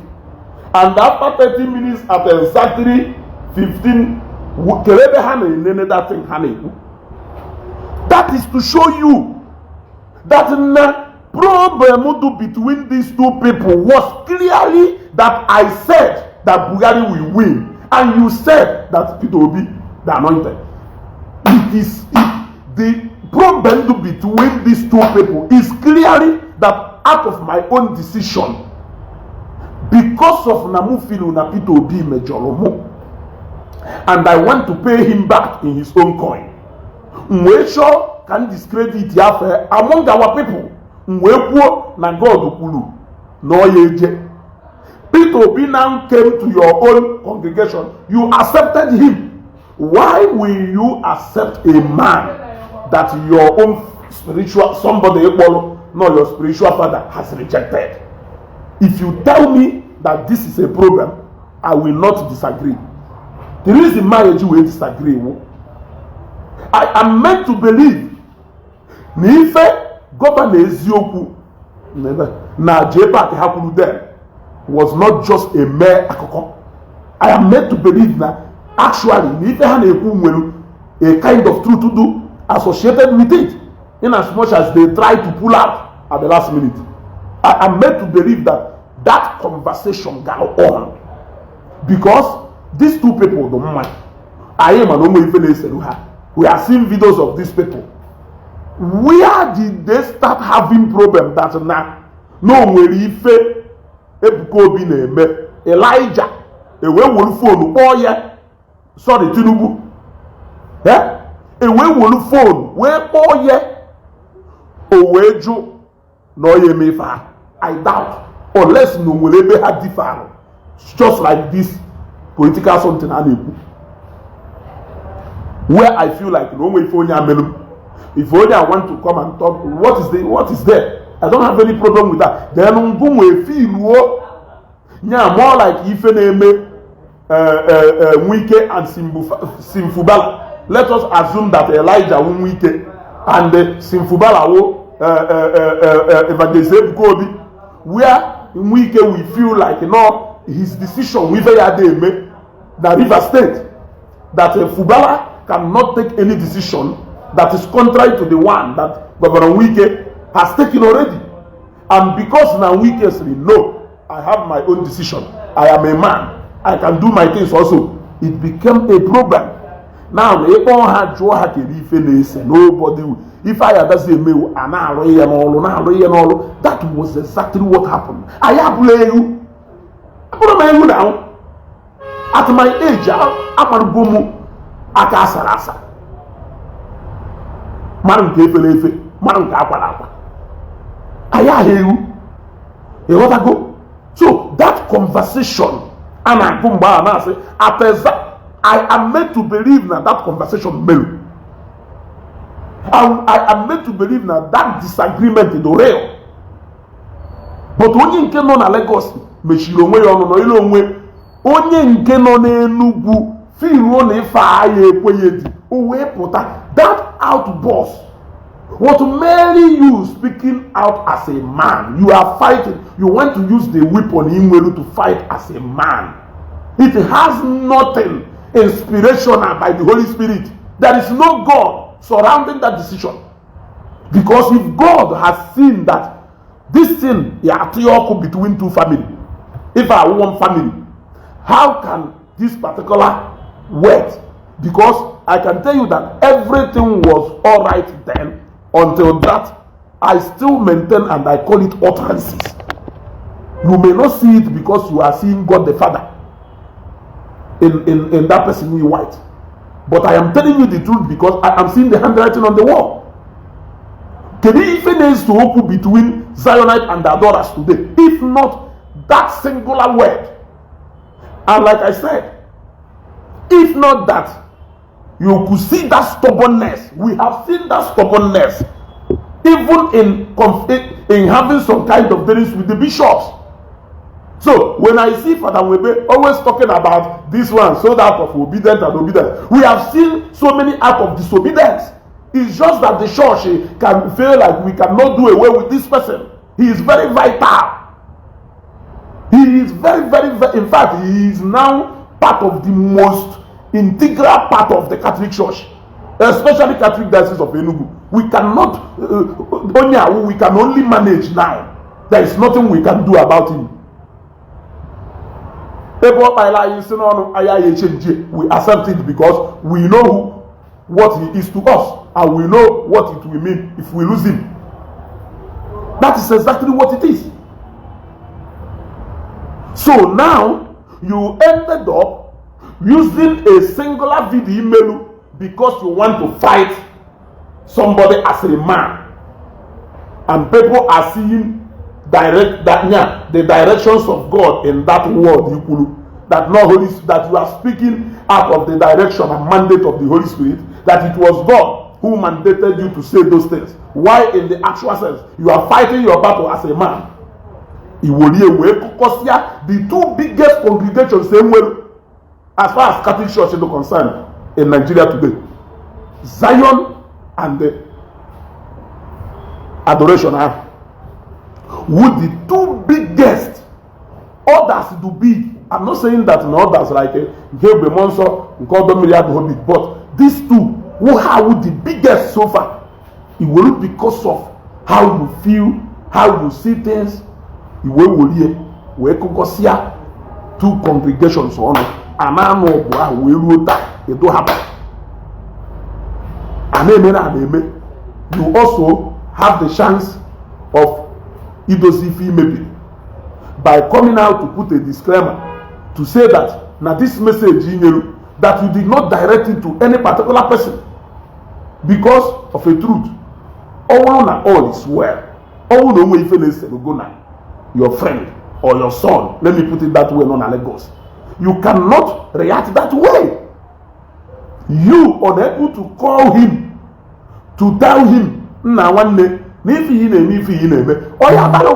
and after 30 minutes, at exactly 15, kere ebe ha na-enene that thing ha na-ekwu. That is to show you that na problem do between these two people was clearly that I said that Buhari will win and you said that Peter Obi the anointed. It is the problem between these two people is clearly that out of my own decision, because of na mụ feel na Peter Obi mejọrọ mụ and I want to pay him back in his own coin, m wee chọọ ka m discredit ya fee among our people. M wee kwuo na God kwuru na ọ ya eje. Peter Obi now came to your own congregation. You accepted him. Why will you accept a man that your own spiritual somebody kpọrọ no your spiritual father has rejected? If you tell me that this is a problem, I will not disagree. The reason marriage will disagree wo, I am meant to believe na ife Governor Eziokwu na JPAC ha kwuru then was not just a mere akụkọ. I am meant to believe na actually na ife ha na-ekwu nwere a kind of truth to do associated with it, in as much as they try to pull out at the last minute. I am made to believe that that conversation go on because these two people don't mind. Anyị ma na onwe ife na-eseru ha. We are seeing videos of these people. Where did they start having problem that na o nwere ife Ebuka Obi na-eme Elijah ewee were phone kpọọ ya, sorry, Tinubu, eh? Ewee were phone wee kpọọ ya, o wee jụ na ọ ya eme ife ha. I doubt, unless na o nwere ebe ha differ, just like this political something a na-ekwu where I feel like na o nwere ife onye amelu m. If onye I want to come and talk, what is there? I don't have any problem with that. Then ngụ nwee feeluo nya more like ife na-eme Wike and Sim Fubara. Let us assume that Elijah wu Wike and Sim Fubara wu Evangelist Ebuka Obi, where Wike will feel like no his decision ife ya dey eme na Rivers State, that Fubara cannot take any decision that is contrary to the one that Governor Wike has taken already. And because now Wike say, "No, I have my own decision. I am a man. I can do my things also," it became a problem. Now, ịkpọ ha jụọ ha kedu ife na-ese, nobody will. Ife anyị adazi emewu a na-arụ ihe n'ọrụ na-arụ ihe n'ọrụ. That was exactly what happened. Anyị abụla ewu, abụrụ m ewu na at my age amarugo m aka asara asa mara nke efere efe mara nke akwara akwa. Anyị ahụ ewu, ịghọtago? So that conversation a na-agụ mgbe a na-asị at I am made to believe na that conversation melu. I am made to believe na that disagreement is real, but onye nke nọ na Lagos mechiri onwe ya ọnụ nọ ile onwe onye nke nọ n'Enugwu firuo na ife agha ekweghị dị o wee pụta. That outburst was merely you speaking out as a man. You are fighting. You want to use the weapon inwelu to fight as a man. It has nothing inspirational by the Holy Spirit. There is no God surrounding that decision, because if God has seen that this thing ya atụ ọkụ between two family, if I one family, how can this particular word? Because I can tell you that everything was all right then until that. I still maintain and I call it utterances. You may not see it because you are seeing God the Father in that person in white, but I am telling you the truth because I am seeing the handwriting on the wall. Kedu ife na-ese okwu between Zionite and the adorers today if not that singular word? And like I said, if not that you could see that stubbornness, we have seen that stubbornness even in having some kind of dealings with the bishops. So when I see Father Webe always talking about this one, so that of obedience and obedience, we have seen so many acts of disobedience. It's just that the church can feel like we cannot do away with this person. He is very vital. He is very, very, very, in fact, he is now part of the most integral part of the Catholic Church, especially Catholic Diocese of Enugu. We cannot, onye we can only manage now. There is nothing we can do about him. Ebe ọ kpaela anyị nsị n'ọnụ anyị anyị echenji, we accept it because we know who What he is to us, and we know what it will mean if we lose him. That is exactly what it is. So now you ended up using a singular video email because you want to fight somebody as a man, and people are seeing direct that, yeah, the directions of God in that word you kwuru, that not Holy, that you are speaking out of the direction and mandate of the Holy Spirit, that it was God who mandated you to say those things. Why, in the actual sense, you are fighting your battle as a man. Iwolie wee kụkọsịa the two biggest congregations enwere as far as Catholic Church is concerned in Nigeria today, Zion and the Adoration ahụ, with the two biggest. Others do big. I'm not saying that na others like nke Egbe Mmụọ Nsọ, nke ọdọ mmiri adịghị big, but these two who have the biggest so far, iwere because of how you feel, how you see things, iwe welie wee kụkọsịa two congregations ọnụ a na-anụ ọgụ ahụ wee ruo taa. Edo hapụ a na-eme na a na-eme. You also have the chance of idozi ife imebiri by coming out to put a disclaimer to say that na this message i nyere, that you did not direct it to any particular person, because of a truth, ọ bụrụ na all is well, ọ bụrụ na o nwee ife na-eserogo na your friend or your son, let me put it that way, nọ na Lagos, you cannot react that way. You unable to call him to tell him, "Nna nwanne, na ife ihe na-eme, ife ihe na-eme, ọ ya abalị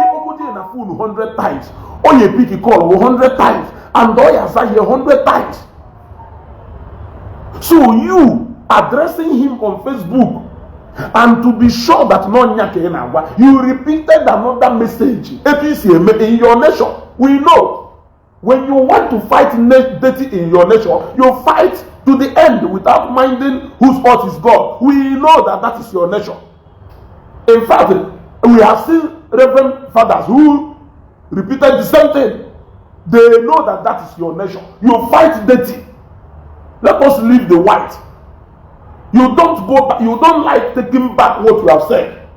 ịkpọkwu na phone 100 times, ọ ya pick call 100 times and ọ ya aza ihe 100 times." So you addressing him on Facebook, and to be sure that no nya ka ị na-agwa, you repeated another message etu isi eme in your nation. We know when you want to fight dirty in your nation, you fight to the end without minding whose fault is God. We know that that is your nature. In fact, we have seen reverend fathers who repeated the same thing. They know that that is your nature. You fight dirty. Let us leave the white. You don't go back. You don't like taking back what you have said.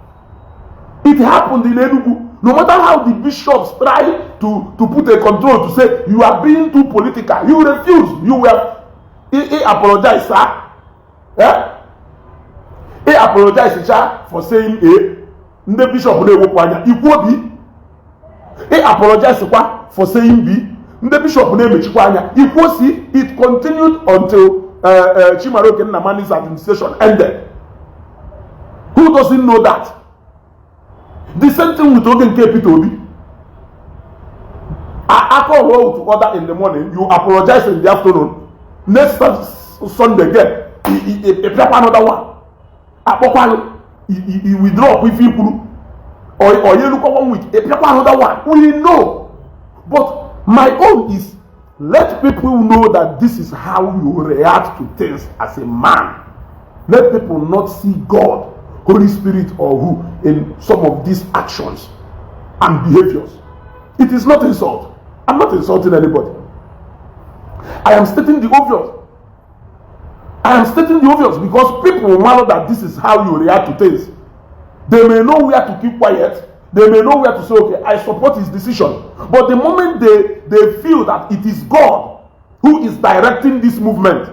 It happened in Enugu. No matter how the bishops try to put a control to say you are being too political, you refuse. You were he apologize, sir. Eh? He apologize, sir, for saying A. Ndị bishop na-ewepụ anya ikwu obi. He apologize kwa for saying B. Ndị bishop na-emechikwa anya ikwu C. It continued until Chimaroke Nnamani's administration ended. Who doesn't know that? The same thing with oge nke Peter Obi. Aka ọrụ to order in the morning, you apologize in the afternoon. Next Sunday again, ị pịakwa another one. Akpọkwa i withdraw ife ikwuru. Or ya erukwa one week, ị pịakwa another one. We know. But my own is, let people know that this is how you react to things as a man. Let people not see God, Holy Spirit, or who in some of these actions and behaviors. It is not insult. I'm not insulting anybody. I am stating the obvious. I am stating the obvious because people will know that this is how you react to things. They may know where to keep quiet. They may know where to say, "Okay, I support his decision." But the moment they feel that it is God who is directing this movement,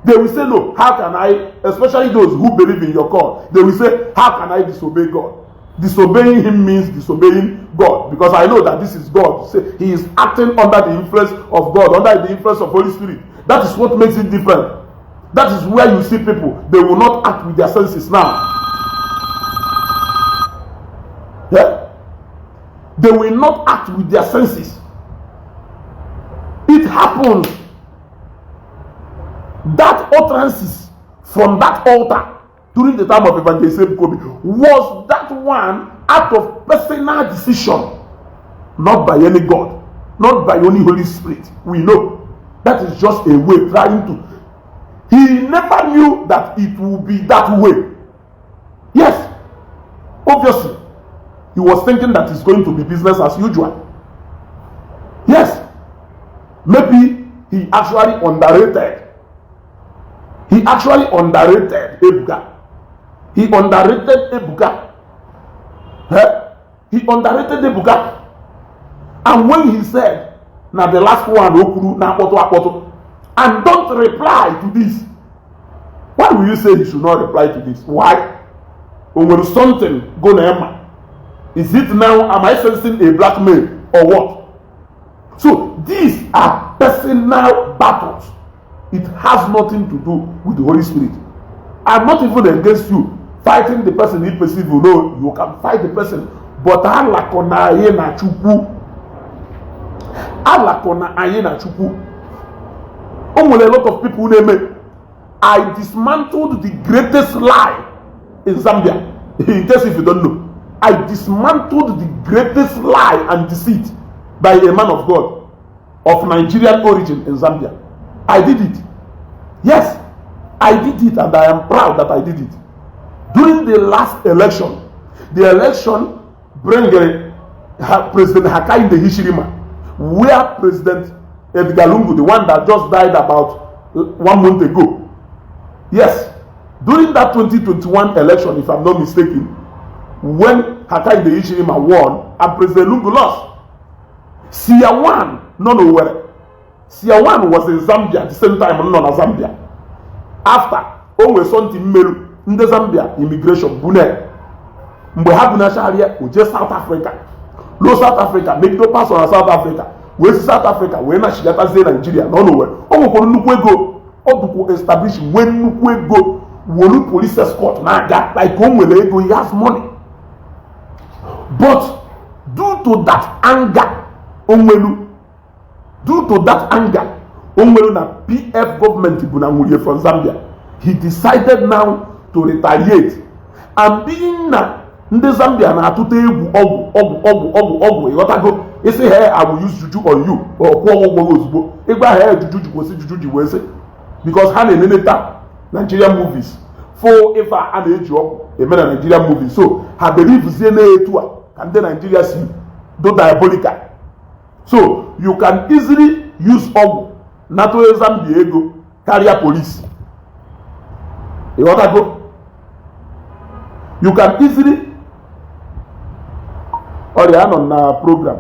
they will say, "No, how can I," especially those who believe in your call, they will say, "How can I disobey God? Disobeying him means disobeying God, because I know that this is God." Say, he is acting under the influence of God, under the influence of Holy Spirit. That is what makes it different. That is where you see people, they will not act with their senses now. Yeah? They will not act with their senses. It happens. That utterances from that altar during the time of Evangelist Kobe was that one out of personal decision, not by any God, not by any Holy Spirit. We know that is just a way trying to. He never knew that it will be that way. Yes, obviously, he was thinking that it's going to be business as usual. Yes, maybe he actually underrated He actually underrated Ebuka. He underrated Ebuka. Eh? He underrated Ebuka. And when he said, na the last one o kwuru na-akpọtụ akpọtụ, and don't reply to this. Why will you say he should not reply to this? Why? O nwere something go na ema? Is it now, am I sensing a blackmail or what? So these are personal battles. It has nothing to do with the Holy Spirit. I'm not even against you fighting the person you perceive. You know, you can fight the person, but alakọ na anyị na Chukwu. Alakọ na anyị na Chukwu. O nwere a lot of people na-eme. I dismantled the greatest lie in Zambia. In case if you don't know, I dismantled the greatest lie and deceit by a man of God of Nigerian origin in Zambia. I did it. Yes, I did it, and I am proud that I did it. During the last election, the election bring President Hakainde Hichilema, where President Edgar Lungu, the one that just died about one month ago. Yes, during that 2021 election, if I'm not mistaken, when Hakainde Hichilema won and President Lungu lost, Seer One nọ n'Owerri. Seer One was in Zambia the same time nọ na Zambia. After o nwere something mmerụ, ndị Zambia immigration bune. Mgbe ha bunachara ya, o jee South Africa, ruo South Africa, megido pastor na South Africa, wee si South Africa wee nachigatazie Nigeria. Nọ n'Owerri, o nwekwara nnukwu ego, ọ dụkwu establish, nwee nnukwu ego, wolu police escort na-aga, like o nwere ego. He has money, but due to that anger onwelu, due to that anger onwelu na PF government bụ na nwurie from Zambia, he decided now to retaliate. And being na ndị Zambia na-atụta egwu ọgwụ, ọgwụ, ọgwụ, ọgwụ, ọgwụ, ịghọtago? Isi he, "I will use juju on you," ọ kwụọ ụgwọ gị ozugbo. Ịgwa ha juju ji, kwụsị juju ji wee sị, because ha na-eneneta Nigerian movies, fo ife a na-eji ọgwụ eme na Nigerian movies, so ha believezie na-etu a ka ndị Nigeria si do diabolical. So you can easily use ọgwụ nata onye Zambia ego karịa police, ịghọtago? You can easily ọrịa anọ na program.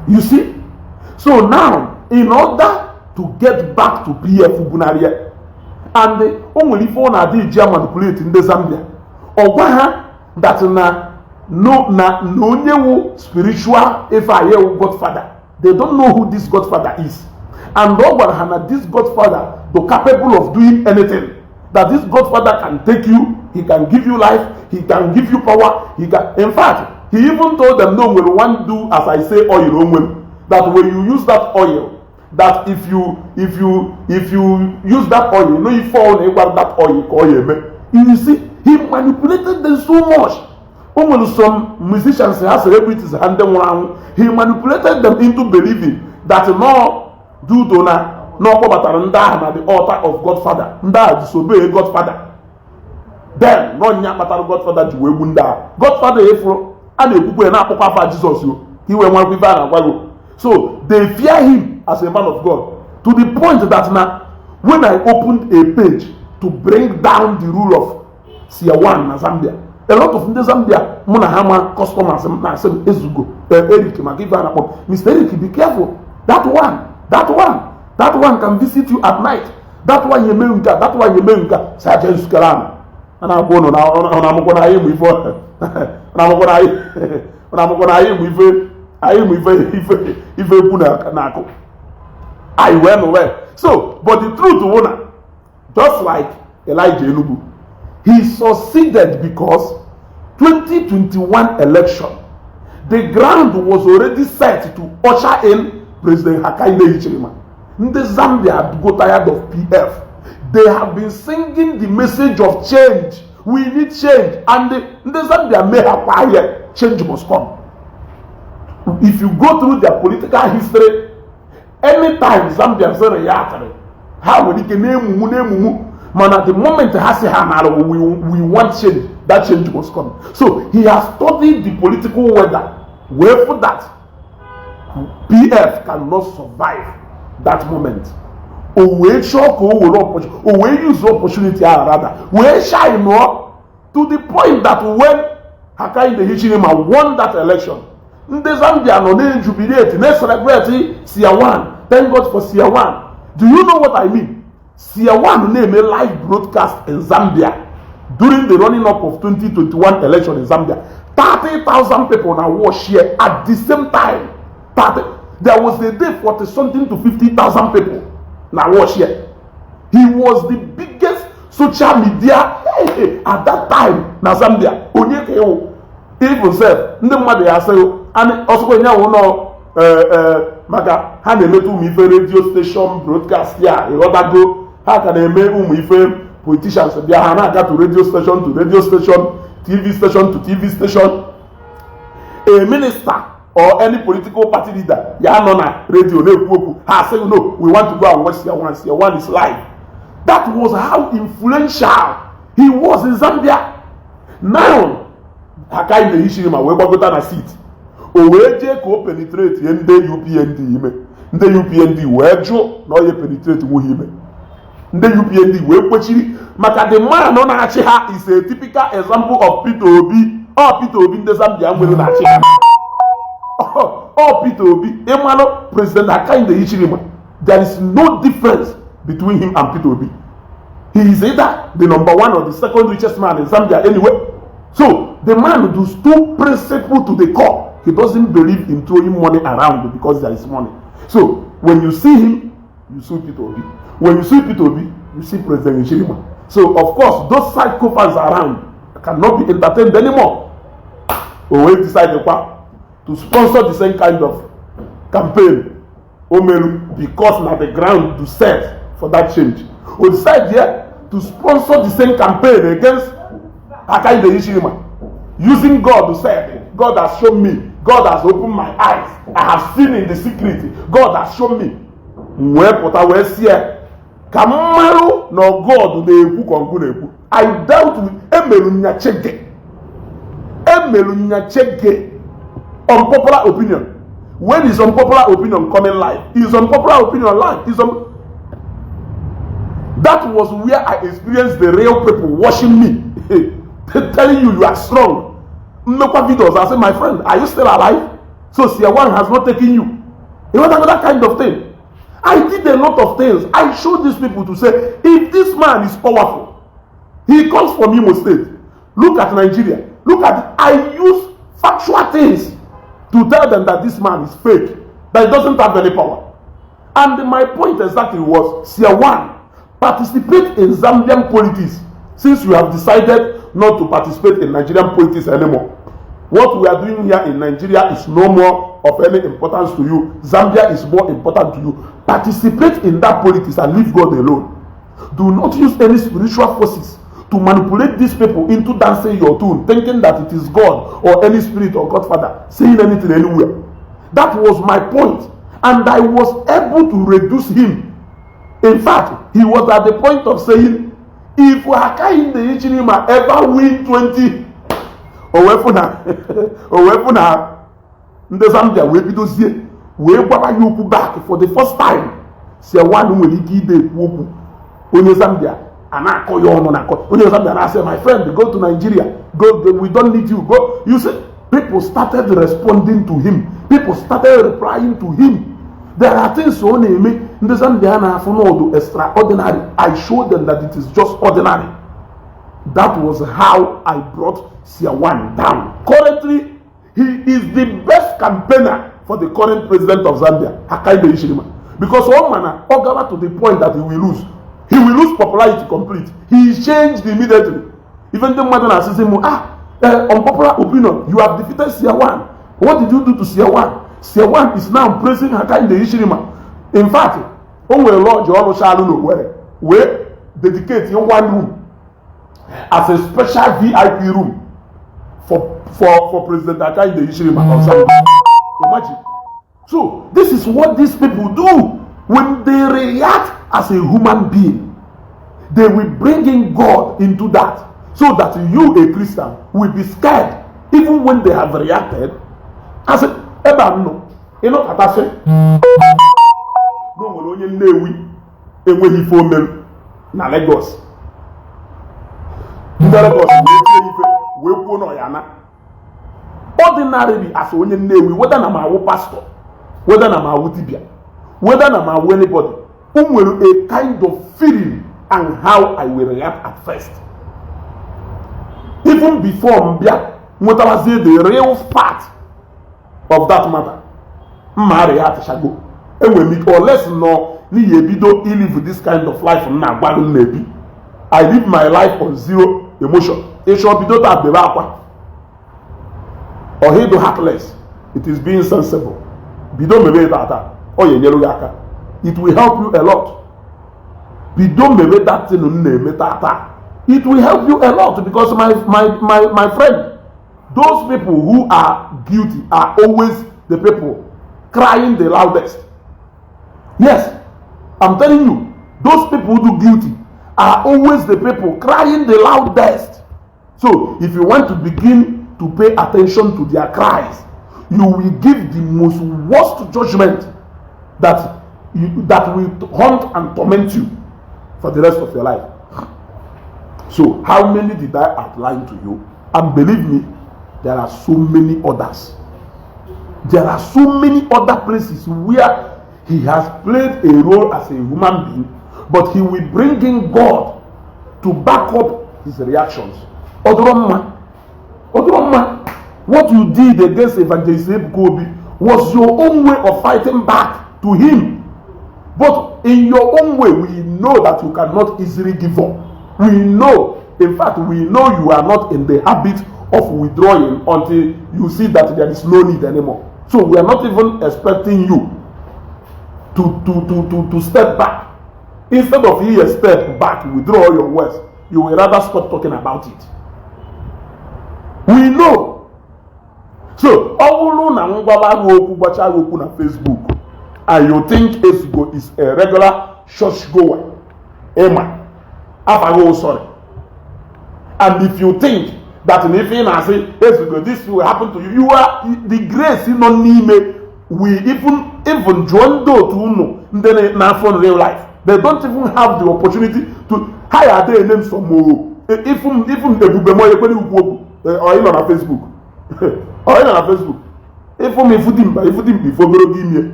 You see? So now, in order to get back to PF Bunaria, and o nwere ife ọ na-adị iji manipulate ndị Zambia, ọ gwa ha that na no na onye wu spiritual ife aye wu godfather. They don't know who this godfather is. And ọ gwara ha na this godfather do capable of doing anything, that this godfather can take you, he can give you life, he can give you power, he can, in fact, he even told them no nwere one do as I say oil o nwere, that when you use that oil, that if you use that oil, you know, ife ọ na ịgwara that oil ka ọ ya eme. You see, he manipulated them so much. O nwere some musicians ha, celebrities ha, ndị nwụrụ anwụ, he manipulated them into believing that no due to na ọ kpọbatara ndị ahụ na the altar of godfather, ndị ahụ disobey godfather, then n'ọnya kpatara godfather ji wee gbu ndị ahụ. Godfather efuru a na-ekwukwe ya na-akpọkwa afa Jizọs o ka iwe nwekwa ife a na-agwa gị. So they fear him as a man of God to the point that na when I opened a page to bring down the rule of Seer One na Zambia, a lot of ndị Zambia mụ na ha ma, customers m, na-asị m, "Ezugo Eric," maka ife a na-akpọ Mr. Eric, "be careful. That one, that one, that one can visit you at night. That one yeme nke a, that one yeme nke a." Sergeant Sukaram a na-agwa ụnụ na ọ na-amụkwa na anyị mụ ife, ọ na-amụkwa na anyị, ọ na-amụkwa na anyị mụ ife, anyị mụ ife ekwu na akụ anyị wee nụ wee. So but the truth wụ na just like Elijah Enugu, he succeeded because 2021 election, The ground was already set to usher in President Hakainde Hichilema. Ndị Zambia go tired of PF. They have been singing the message of change. We need change. And ndị Zambia may have quiet. Change must come. If you go through their political history, anytime Zambians react, ha nwere ike na-emumu na-emumu, mana the moment ha si ha nara, we want change, that change must come. So he has studied the political weather wee fụ that PF cannot survive that moment. O wee chọọ ka o were opportunity, o wee use opportunity ahụ rather wee shine nụọ to the point that when Hakainde Hichilema won that election, ndị Zambia nọ na-ejubilate, na-celebrate Sia 1. Thank God for Sia 1. Do you know what I mean? Sia 1 na-eme live broadcast in Zambia during the running up of 2021 election in Zambia. 30,000 people na watch here at the same time. 30. There was a day 40 something to 50,000 people na watch here. He was the biggest social media at that time na Zambia. Onye ka ịwụ even sef, ndị mmadụ ya asịghị ọsọkwa nye awụ nọ maka ha na-emeta ụmụ ife radio station broadcast ya, ịghọtago? Ha ka na-eme ụmụ ife politicians bịa, ha na-aga to radio station to radio station, TV station to TV station. A minister or any political party leader ya nọ na radio na-ekwu okwu, ha asịghị, "No, we want to go and watch Sia 1. Sia 1 is live." That was how influential he was in Zambia. Now Hakainde Hichilema wee gbagota na seat, o wee jee ka o penetrate ndị UPND ime. Ndị UPND wee jụ na ọ ya penetrate nwughị ime. Ndị UPND wee kwechiri maka the man nọ na-achị ha is a typical example of Peter Obi. Ọ Peter Obi ndị Zambia nwere na-achị ha. Ọ Peter Obi. Ịmalụ President Hakainde Hichilema, there is no difference between him and Peter Obi. He is either the number one or the second richest man in Zambia anyway. So the man does two principle to the core. He doesn't believe in throwing money around because there is money. So when you see him, you see Peter Obi. When you see Peter Obi, you see President Hichilema. So of course those psychopaths around cannot be entertained anymore. O wee decide kwa to sponsor the same kind of campaign o melu, because na the ground to set for that change. O decide here to sponsor the same campaign against Hakainde Hichilema, using God to say, "God has shown me, God has opened my eyes, I have seen in the secret, God has shown me." M wee pụta wee sie ka mmarụ na God na-ekwu ka ọgụ na-ekwu. I dealt with emelu nyachege, emelu nyachege. Unpopular opinion, when is unpopular opinion coming live? Is unpopular opinion live? Is un that was where I experienced the real people watching me, telling you you are strong. Mmekwa videos, I say, "My friend, are you still alive? So Sia 1 has not taken you." You know that kind of thing. I did a lot of things. I showed these people to say, if this man is powerful, he comes from Imo State. Look at Nigeria. Look at, I use factual things to tell them that this man is fake, that he doesn't have any power. And my point exactly was, Sia 1, participate in Zambian politics since you have decided not to participate in Nigerian politics anymore. What we are doing here in Nigeria is no more of any importance to you. Zambia is more important to you. Participate in that politics and leave God alone. Do not use any spiritual forces to manipulate these people into dancing your tune, thinking that it is God or any spirit or godfather saying anything anywhere. That was my point, and I was able to reduce him. In fact, he was at the point of saying, if Hakainde Hichilema ever win 20, o wee fụ na ndị Zambia wee bidozie wee gwara ya okwu back for the first time. Sia 1 nwere ike ide ekwu okwu, onye Zambia a na-akọ ya ọnụ na-akọ onye Zambia na-asị, "My friend, go to Nigeria. Go, go, we don't need you. Go." You see, people started responding to him. People started replying to him. There are things ọ na-eme ndị Zambia na-afụ n'ọdụ extraordinary. I showed them that it is just ordinary. That was how I brought Sia 1 down. Currently, he is the best campaigner for the current president of Zambia, Hakainde Hichilema, because ọ ma na ọ gawa to the point that he will lose popularity complete. He changed immediately. Even ndị mmadụ na-asịsị m, "Ah, unpopular opinion, you have defeated Sia 1." What did you do to Seer 1? Seer 1 is now praising Hakainde Hichilema. In fact, o nwere lodge ọ rụchalụ n'Owerri wee dedicate one room as a special VIP room for President Hakainde Hichilema of Zambia. Imagine. So this is what these people do when they react as a human being. They will bring in God into that so that you, a Christian, will be scared even when they have reacted. As ebe a m nọ, ịnọkọtasị na o nwere onye Nnewi enweghị ife omeru na Lagos, ndị Lagos wee tie ife wee kwuo na ọya na ordinarily, as onye Nnewi, whether na m awụ pastor, whether na m awụ dibia, whether na m awụ anybody, o nwere a kind of feeling and how I will react at first, even before m bịa nwetawazie the real fact of that matter. Mma react shago, enwere m ike unless nọ n'ihi ebido live this kind of life m na-agwa gị m na-ebi. I live my life on zero emotion. Ịchọ bido taa bebe akwa ọha ịdụ heartless, it is being sensible. Bido mebe tata, ọ ga-enyere gị aka. It will help you a lot. Bido mebe that thing m na-eme tata, it will help you a lot, because my friend, those people who are guilty are always the people crying the loudest. Yes, I'm telling you, those people who do guilty are always the people crying the loudest. So if you want to begin to pay attention to their cries, you will give the most worst judgment that will haunt and torment you for the rest of your life. So how many did I outline to you? And believe me, there are so many others. There are so many other places where he has played a role as a human being, but he will bring in God to back up his reactions. Odoroma, Odoroma, what you did against Evangelist Ebuka Obi was your own way of fighting back to him. But in your own way, we know that you cannot easily give up. We know, in fact, we know you are not in the habit of withdrawing until you see that there is no need anymore. So we are not even expecting you to step back. Instead of you a step back, withdraw your words, you will rather stop talking about it. We know. So, ọ bụrụ na m gwaba gị okwu, gwacha gị okwu na Facebook, and you think Ezugo is a regular church goer, ịma afaghị, sorry. And if you think that na ife ị na-asị Ezugo, this will happen to you, you are the grace nọ n'ime. We even jụọ ndị otu unu ndị na-afọ real life, they don't even have the opportunity to ha ya ada ene m some o even ebube m ekwere ikwu okwu. Ọ ị nọ na Facebook, ọ ị nọ na Facebook, ịfụ m, ifu dimkpa, ifu dimkpa, ifu ogologo ime,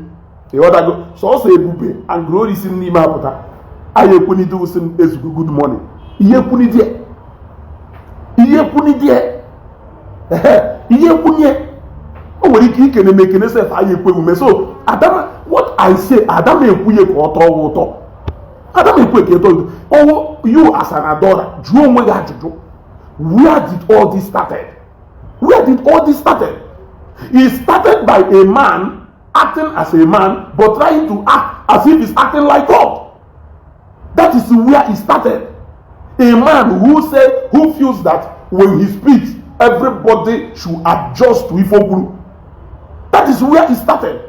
ịghọtago? Sọsọ ebube and glory si n'ime apụta. Anyị ekwenide usi m Ezugo, good morning. Ihe ekwunidie, ihe ekwunidie, ehe, ihe ekwunye o nwere ike ikene m ekene sef, anyị ekweghị ume. So adama, what I say, adama ekwunye ka ọ tọọ gị ụtọ, adama ekwe ka ịtọ ụtọ. Ọwụ you as an adorer, jụọ onwe gị ajụjụ: where did all this started? Where did all this started? It started by a man acting as a man but trying to act as if he's acting like God. That is where it started. A man who said, who feels that when he speaks, everybody should adjust to ife o kwuru. That is where it started.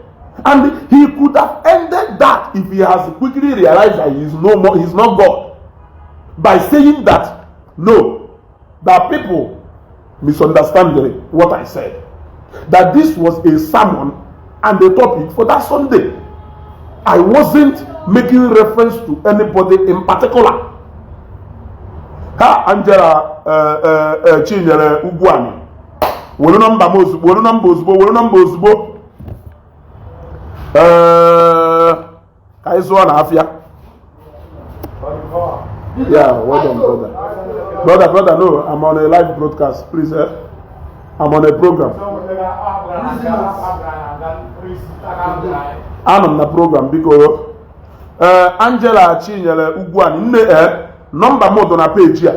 And he could have ended that if he has quickly realized that he is no more, he's not God, by saying that no, that people misunderstand what I said, that this was a sermon and the topic for that Sunday. I wasn't making reference to anybody in particular. Ha Angela Chinyere Ugwuani, were nọmba m ozugbo, were nọmba ozugbo, were nọmba ozugbo. Ee, ka anyị zụọ na afịa. Yeah, well done, brother. Brother, brother, no, I'm on a live broadcast, please. Eh? I'm on a program. Anọ m na program, biko. Ee, Angela Chinyere Ugwuani, nne, ee, nọmba m dị na peji a.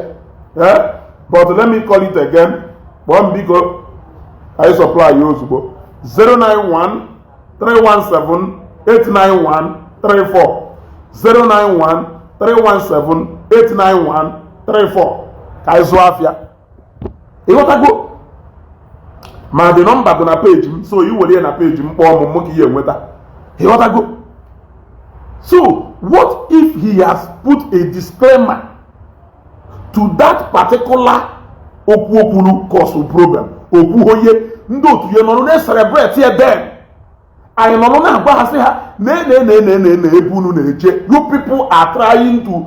Ee, but let me call it again. Kpọọ m, biko, ka anyị supply ya ozugbo. 091 317 891 34, 091 317 891 34, ka anyị zụọ afịa. Ịghọtago? Ma the number dị na page m, so i were ya na page m kpọọ m, mụ ka ihe enweta. Ịghọtago? So what if he has put a disclaimer to that particular okwu okwuru cause problem? Okwu onye ndị otu ya nọrọ na-celebrate ya, then anyị nọrọ na-agwa ha, sị ha na na na na na na ebe unu na-eje, you people are trying to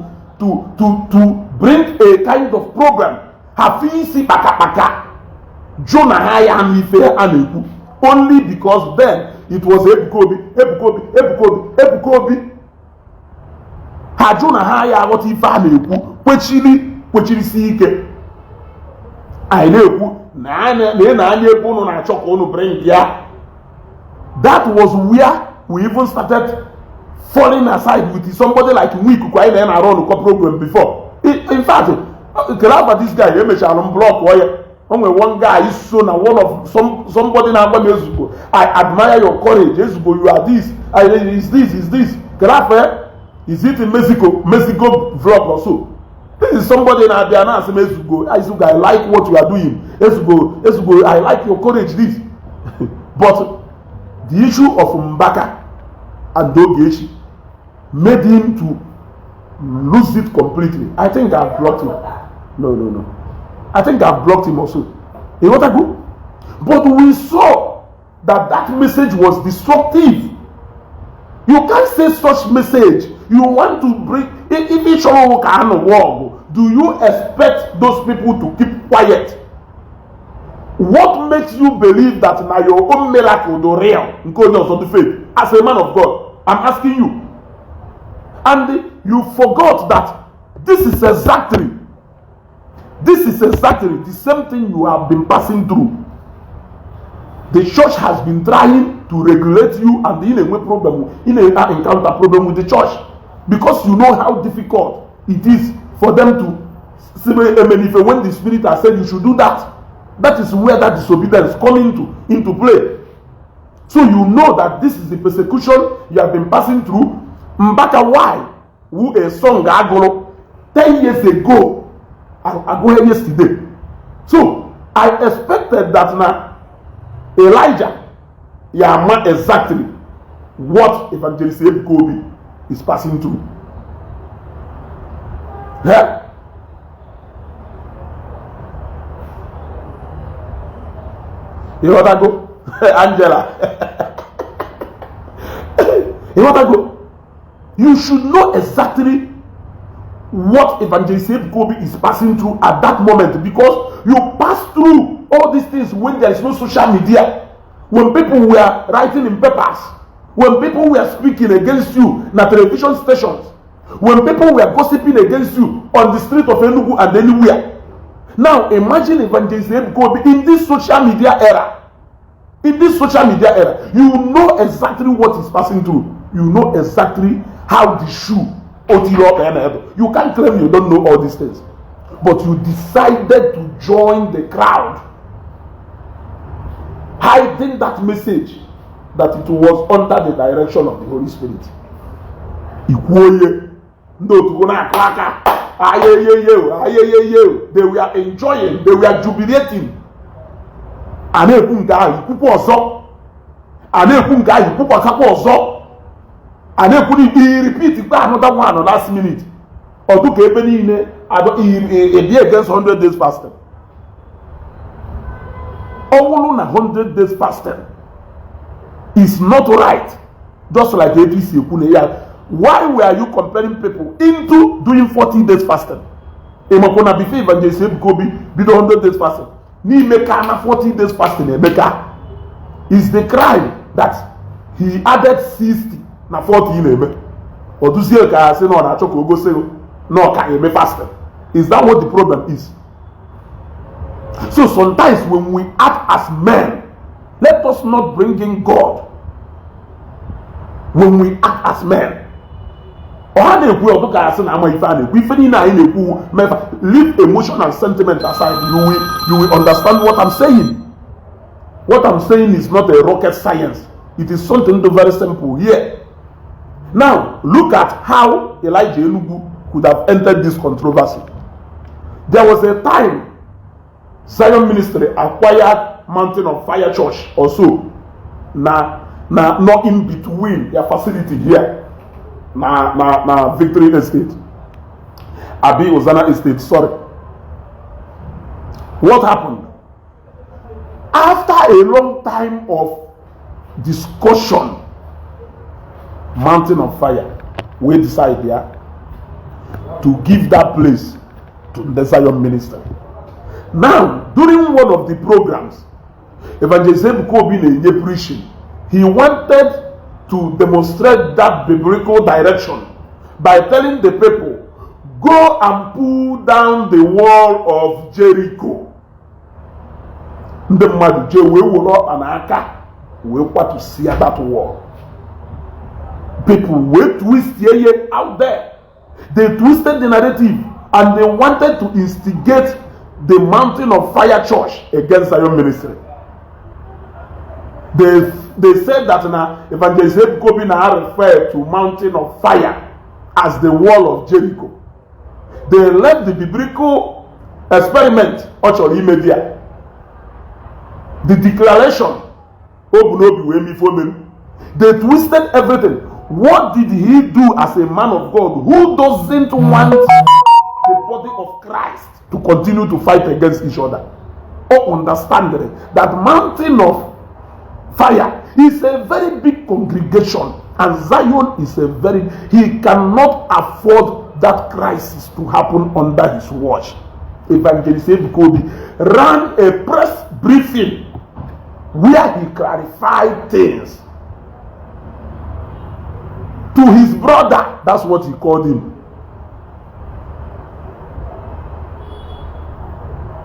bring a kind of problem. Ha fi isi kpakakpaka jụ na ha ya anụ ife a na-ekwu, only because then it was Ebuka Obi, Ebuka Obi, Ebuka Obi, Ebuka Obi. Ha jụ na ha ya aghọta ife a na-ekwu, kwechiri kwechirisi ike. Anyị na-ekwu na ị na-anya ebe unu na-achọ ka unu bring ya. That was where we even started falling aside with somebody like Nwikuku. Anyị na na-arụ ọnụkọ program before. In fact, kele afa this guy, emechara m block ya. O nwere one guy so na one of somebody na-agba m, "Ezugbo, I admire your courage. Ezugbo, you are this, I is this is this." Kele afa ya, is it in Mexico, Mexico vlog or so? This is somebody na-abịa na-asị m, "Ezugbo, Ezugbo, I like what you are doing. Ezugbo, Ezugbo, I like your courage," this. But the issue of Mbaka and Ogechi made him to lose it completely. I think I've blocked him. No, I think I've blocked him also. Ịghọtago? But we saw that that message was destructive. You can't say such message. You want to bring, if ị chọrọ ka a nụwa ọgụ, do you expect those people to keep quiet? What makes you believe that na your own miracle do real, nke onye ọzọ dị fake? As a man of God, I'm asking you. And you forgot that this is exactly the same thing you have been passing through. The church has been trying to regulate you, and ị na-enwe problem, ị na-encounter problem with the church, because you know how difficult it is for them to say emenife when the spirit has said you should do that. That is where that disobedience come into play. So you know that this is the persecution you have been passing through. Mbaka why who a song agụrụ 10 years ago, agụghị yesterday. So I expected that na Elijah ya ama exactly what Evangelist Ebuka Obi is passing through. Yeah. Ịghọtago, Angela? Ịghọtago? You should know exactly what Evangelist Ebuka Obi is passing through at that moment, because you pass through all these things when there is no social media, when people were writing in papers, when people were speaking against you na television stations, when people were gossiping against you on the street of Enugu and anywhere. Now imagine Evangelist Ebuka Obi in this social media era. In this social media era, you know exactly what he's passing through. You know exactly how the shoe otilo ọka ya na ebe. You can't claim you don't know all these things, but you decided to join the crowd, hiding that message that it was under the direction of the Holy Spirit. Ikwu onye ndị otu na-akụ aka, ayeyeye, ayeyeye. They were enjoying, they were jubilating. A na-ekwu nke ahụ, ikwukwa ọzọ. A na-ekwu nke ahụ, ikwukwasakwa ọzọ. A na-ekwu na repeat kpa another one last minute. Ọdụ ka ebe niile ebi against 100 days fasting. Ọwụlụ na 100 days fasting is not right, just like APC ekwu na ya, why were you comparing people into doing 40 days fasting? Ịmakwa na before Evangelist Ebuka Obi bido 100 days fasting, n'ime ka na 40 days fasting emeka is the crime that he added 60 na 40 ị na-eme. Ọ dụzie ka asị na ọ na-achọ ka o gosi na ọ ka eme fasting. Is that what the problem is? So sometimes when we act as men, let us not bring in God. When we act as men, ọha na-ekwu ọdụ ka asị na ama ife a na-ekwu, ife niile anyị na-ekwu mefa. Leave emotion and sentiment aside, you will understand what I'm saying. What I'm saying is not a rocket science. It is something very simple here. Now, look at how Elijah Enugu could have entered this controversy. There was a time Zion Ministry acquired Mountain of Fire Church or so. Na not in between their facility here. Na Victory Estate. Abi Ozana Estate, sorry. What happened? After a long time of discussion, Mountain of Fire, we decide there to give that place to the Zion Ministry. Now, during one of the programs, Evangelist Ebuka Obi na-enye preaching. He wanted to demonstrate that biblical direction by telling the people, "Go and pull down the wall of Jericho." Ndị mmadụ jee wee were ọkpa n'aka wee kwatusia that wall. People wee twist ye out there. They twisted the narrative and they wanted to instigate the Mountain of Fire Church against Zion Ministry. They said that na Evangelist Ebuka Obi na refer to Mountain of Fire as the wall of Jericho. They left the biblical experiment ọ chọrọ ime there. The declaration o bu n'obi wee mife omelu. They twisted everything. What did he do as a man of God who doesn't want the body of Christ to continue to fight against each other? Or understand that Mountain of Fire is a very big congregation and Zion is a very, he cannot afford that crisis to happen under his watch. Evangelist Ebuka Obi ran a press briefing where he clarified things to his brother. That's what he called him.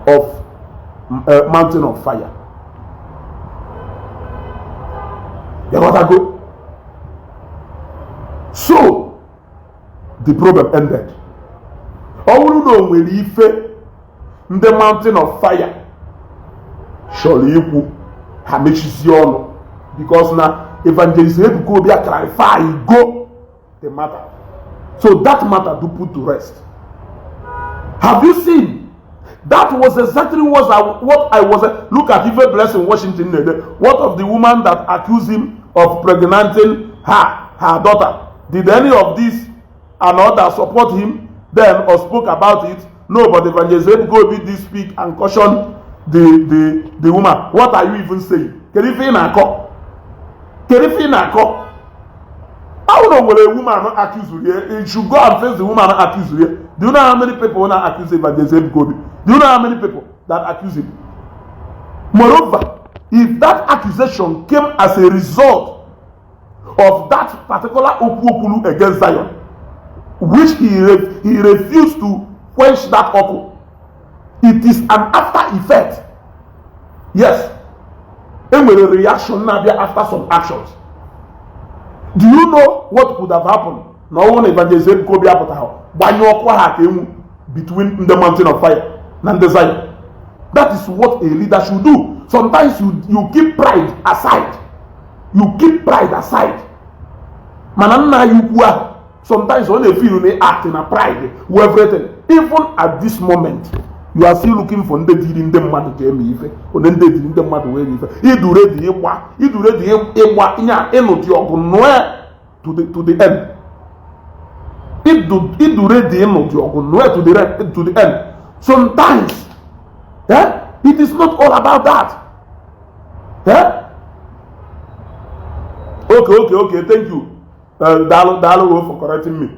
Of Mountain of Fire. You got to go. So, the problem ended. Ọ bụrụ na o nwere ife ndị Mountain of Fire chọrọ ikwu, ha mechizie ọnụ because na Evangelist Ebuka Obi clarify go the matter. So that matter do put to rest. Have you seen? That was exactly what I was. Look at Ife Blessing Washington. What of the woman that accused him of pregnanting her daughter? Did any of this and others support him then or spoke about it? No, but Evangelist Ebuka Obi did speak and caution the woman. What are you even saying? Kedu ife ị na-akọ? Kedu ife ị na-akọ? How na nwere woman accuse ya? You should go and face the woman accuse ya. Do you know how many people na accuse Evangelist Ebuka Obi? Do you know how many people that accuse him? Moreover, if that accusation came as a result of that particular okwu okwulu against Zion, which he refused to quench that ọkụ, it is an after effect. Yes, enwere reaction na-abịa after some actions. Do you know what could have happened na ọnwụ na Evangelist Ebuka Obi apụtaghị gbanyụọ ọkụ ha ka enwu between ndị Mountain of Fire na ndị Zion? That is what a leader should do. Sometimes you keep pride aside. You keep pride aside. Mana nna anyị ukwu ahụ, sometimes ọ na-efeel na act na pride wu everything. Even at this moment, you are still looking for ndị diri ndị mmadụ ka eme ife onye ndị diri ndị mmadụ wee ife idu ready ịgba, idu ready ịgba ịnya ịnụ dị ọgụ nụọ to the end. Idu ready ịnụ dị ọgụ nụọ to the end. Sometimes, eh, it is not all about that. Eh? Okay, thank you. Daalụ, daalụ for correcting me.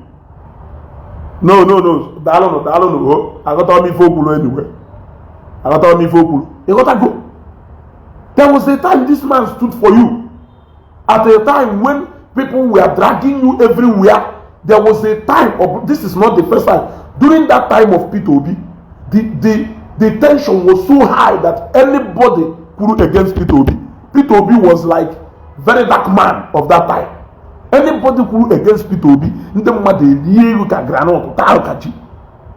No, daalụ nụ, daalụ nụ. O aghọtara m ife o kwuru. Anyway, aghọtara m ife o kwuru. Ịghọtago? There was a time this man stood for you at a time when people were dragging you everywhere. There was a time of, this is not the first time, during that time of Peter Obi, the tension was so high that anybody kwuru against Peter Obi, Peter Obi was like very dark man of that time. Anybody kwuru against Peter Obi, ndị mmadụ erie elu ka groundnut, taa ka ji.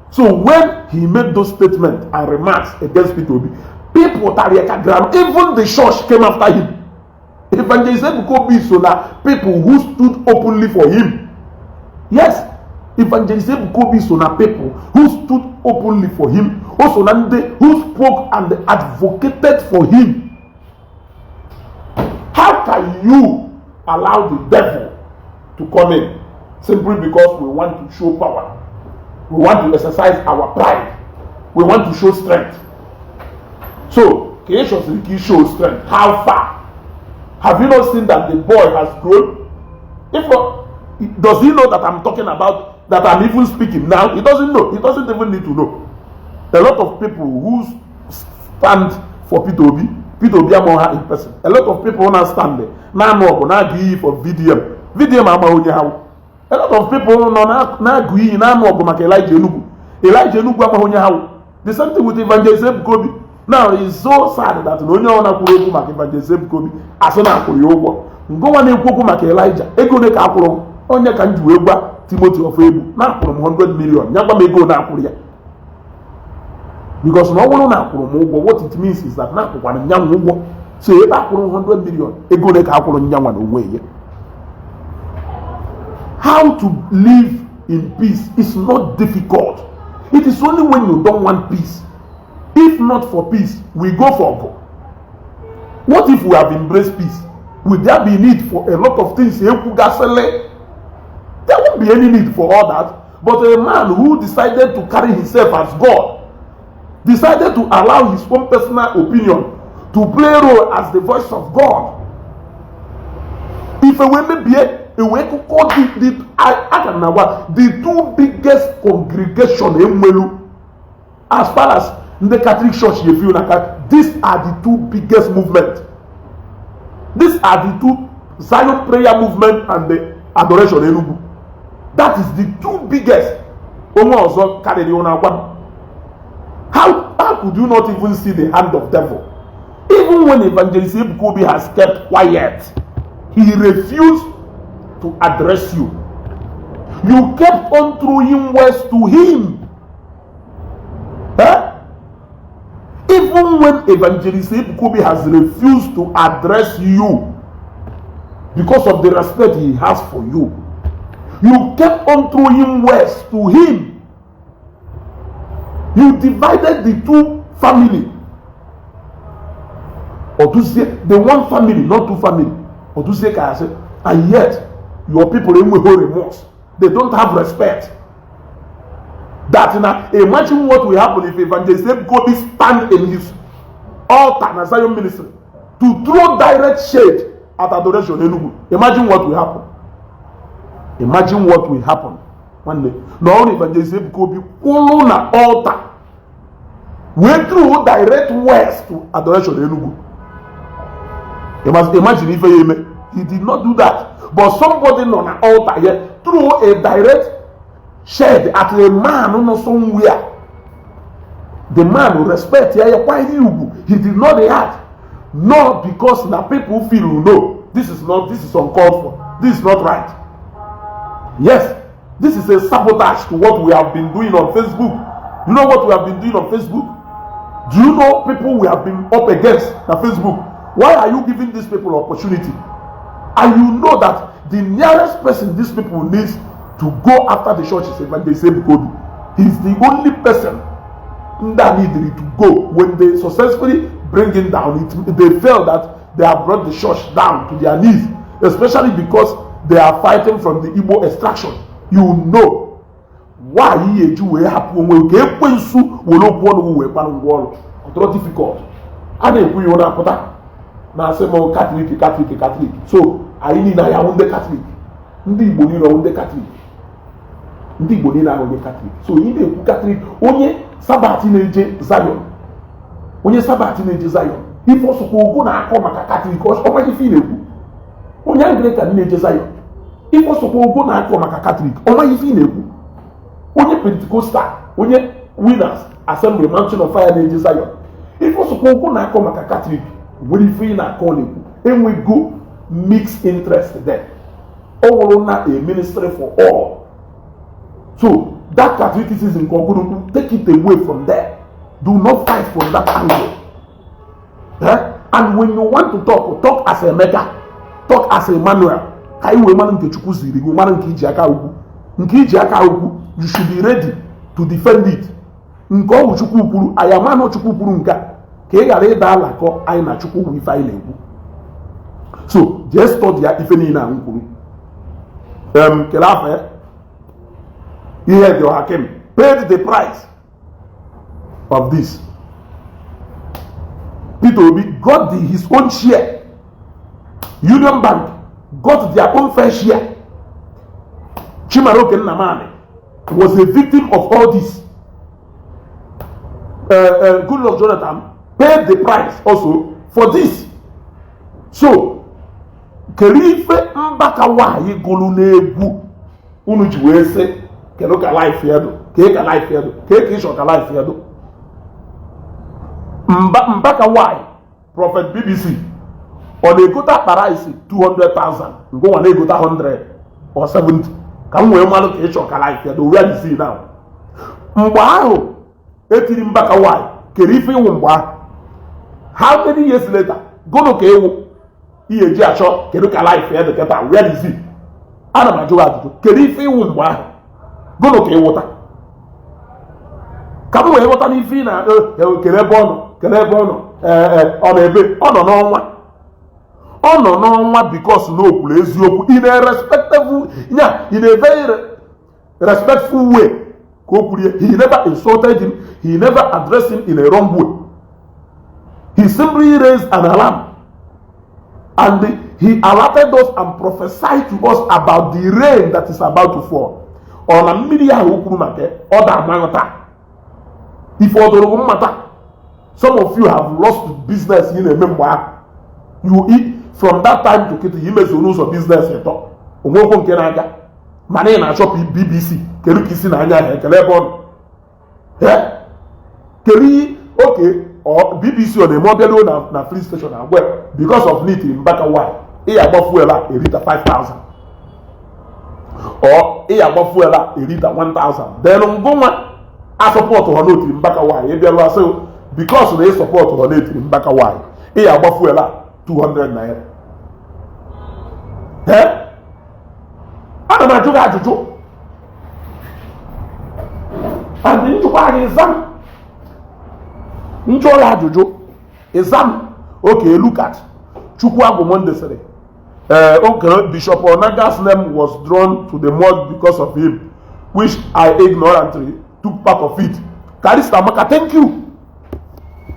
So when he made those statements and remarks against Peter Obi, People tara ya ka ground. Even the church came after him. Evangelist Ebuka Obi so na people who stood openly for him. Yes, Evangelist Ebuka Obi so na people who stood openly for him. O so na ndị who spoke and advocated for him. How can you allow the devil to come in simply because we want to show power? We want to exercise our pride. We want to show strength. So, ka ị chọsiri ka ị show strength, how far? Have you not seen that the boy has grown? If not, does he know that I'm talking about, that I'm even speaking now? He doesn't know. He doesn't even need to know. A lot of people who stand for Peter Obi, Peter Obi amaghị ha in person. A lot of people na stand there, na-anụ ọgụ na-agụ iyi for VDM. VDM amaghị onye ha wụ. A lot of people nọ na-agụ iyi, na-anụ ọgụ maka Elijah Enugu. Elijah Enugu amaghị onye ha wụ. The same thing with Evangelist Ebuka Obi. Now, it's so sad that na onye ọbụla kwuru okwu maka Evangelist Ebuka Obi, asị na akwụrụ ya ụgwọ. Ngụnwa na-ekwu okwu maka Elijah, ego ole ka akwụrụ m? Onye ka m ji wee gwa Timothy Ofegbu na akwụrụ m 100 million, ya gwa m ego na akwụrụ ya, because na ọ bụrụ na akwụrụ m ụgwọ, what it means is that na akwụkwara m nyanwa ụgwọ. So ebe akwụrụ m 100 million, ego ole ka akwụrụ nyanwa na onwe ya? How to live in peace is not difficult. It is only when you don't want peace. If not for peace, we go for ọgụ. What if we have embraced peace? Will there be need for a lot of things ekwugasịlị? There won't be any need for all that. But a man who decided to carry himself as God, decided to allow his own personal opinion to play role as the voice of God, ife wee mebie, ewee kụkọ the aka na agwa the two biggest congregation enwelu, as far as ndị Catholic Church dey feel na these are the two biggest movement. These are the two: Zion Prayer Movement and the Adoration Enugu. That is the two biggest. Onwe ọzọ karịrị ụnụ agwa m. How could you not even see the hand of devil? Even when Evangelist Ebuka Obi has kept quiet, he refused to address you. You kept on throwing words to him, eh? Even when Evangelist Ebuka Obi has refused to address you because of the respect he has for you, you kept on throwing words to him. You divided the two family. Oduzie the one family, not two family. Oduzie ka asị, and yet your people enweghị remorse. They don't have respect that na imagine what will happen if Evangelist Ebuka Obi stand in his altar na Zion Ministry to throw direct shade at Adoration Enugu. Imagine what will happen. Imagine what will happen. Nwanne, na ọrụ Evangelist Ebuka Obi kwụrụ na altar wee throw direct words to Adoration Enugu, imagine ife ya eme. He did not do that, but somebody nọ na altar here throw a direct shade at a man nọ somewhere. The man respect ya, ya kwanyere ugwu. He did not react, not because na people feel, no, this is not, this is uncalled for, this is not right. Yes, this is a sabotage to what we have been doing on Facebook. You know what we have been doing on Facebook? Do you know people we have been up against na Facebook? Why are you giving these people opportunity? And you know that the nearest person these people needs to go after the church is Evangelist Ebuka Obi. He is the only person that needed to go. When they successfully bring him down, they felt that they have brought the church down to their knees, especially because they are fighting from the Igbo extraction. You know why ihe eji wee hapụ onwe ka ekwensu were okwu ọnụ wee kparụ ngwa ọrụ? Ọtọrọ difficult. A na-ekwu ya na-apụta na-asị m Catholic, Catholic, Catholic. So anyị niile anyị ahụ ndị Catholic, ndị Igbo niile ọhụ ndị Catholic, ndị Igbo niile ahụ ndị Catholic. So ị na-ekwu Catholic, onye Sabbath na-eje Zion, onye Sabbath na-eje Zion, ife ọsọkwa ogo na-akọ maka Catholic, ọmaghị ife ị na-ekwu. Onye Anglican na-eje Zion, ife ọsọkwa ogo na-akọ maka Catholic, ọmaghị ife ị na-ekwu. Onye Pentecostal, onye Winners Assembly, Mountain of Fire na-eje Zion, ife ọsọkwa ogo na-akọ maka Catholic, nwere ife ị na-akọ na-ekwu. Enwego mixed interest there. Ọ wụrụ na a ministry for all. So that Catholicism nke ọgụrụ, take it away from there. Do not fight from that angle. And when you want to talk, talk as Emeka, talk as Emmanuel, ka anyị wee mara nke Chukwu ziri gị, mara nke iji aka ukwu, nke iji aka ukwu. You should be ready to defend it. Nke ọwụ Chukwu kwuru, anyị ama na Chukwu kwuru nke a, ka ị ghara ịda alakọ anyị na Chukwu wu ife anyị na-ekwu. So jee study ya, ife niile a m kwuru. Kele afọ ya ihe dị. Hakim paid the price of this. Peter Obi got his own share. Union Bank got their own fair share. Chimaroke Nnamani was a victim of all this. Goodluck Jonathan paid the price also for this. So kedu ife Mbaka nwaanyị gụrụ n'egwu unu ji wee sị kedu ka life ya dụ, kee ka life ya dụ, kee ka ịchọ ka life ya dụ? Mba, Mbaka nwaanyị, Prophet BBC, ọ na-egote akpa rice 200,000, ngụnwa na-egota 100 or 70, ka m wee malụ ka ịchọ ka life ya dụ. Where is he now? Mgbe ahụ etiri Mbaka nwaanyị, kere ife ịwụ mgbe ahụ? How many years later, gụnụ ka ịwụ ihe eji achọ kedu ka life ya dị kịta? Where is he? Ana m ajụ gị ajụjụ, kedu ife ịwụ mgbe ahụ? Gụnụ ka ịwụta ka m wee ghọta n'ife ị na kere ebe ọ nọ, kere ebe ọ nọ. Ọ nọ ebe ọ nọ n'ọnwa, ọ nọ n'ọnwa, because na o kwuru eziokwu in a respectable nya, in a very respectful way ka o kwuru ya. He never insulted him, he never addressed him in a wrong way. He simply raised an alarm and he alerted us and prophesied to us about the rain that is about to fall. Ọ na mmiri ahụ o kwuru maka ọ da amaghọta ife ọ dụrụ mmata. Some of you have lost business ị na-eme mgbe ahụ. You eat from that time to kịta, imezu n'ụzọ business ịtọ onwekwo nke na-aga, mana ị na-achọ BBC kedu ka isi na anya ha ekele ebe ọ nọ. Kedu oke BBC ọ na-eme ọbịaruo na free station agwa because of need Mbaka why ị agba fuel a erita 5000 or ị agba fuel a erita 1000? Then ngụnwa a support ha n'otiri Mbaka why ị bịaruo asị because na ị support ha n'etiri Mbaka why ị agba fuel a 200 naira. Ee, ana m ajụ gị ajụjụ and njụkwa gị ịza m. Njụọ ya ajụjụ, ịza m. Okay, look at Chukwu Agwụmonde sịrị, okay, Bishop Onaga's name was drawn to the mud because of him, which I ignorantly took part of it. Karista Amaka, thank you.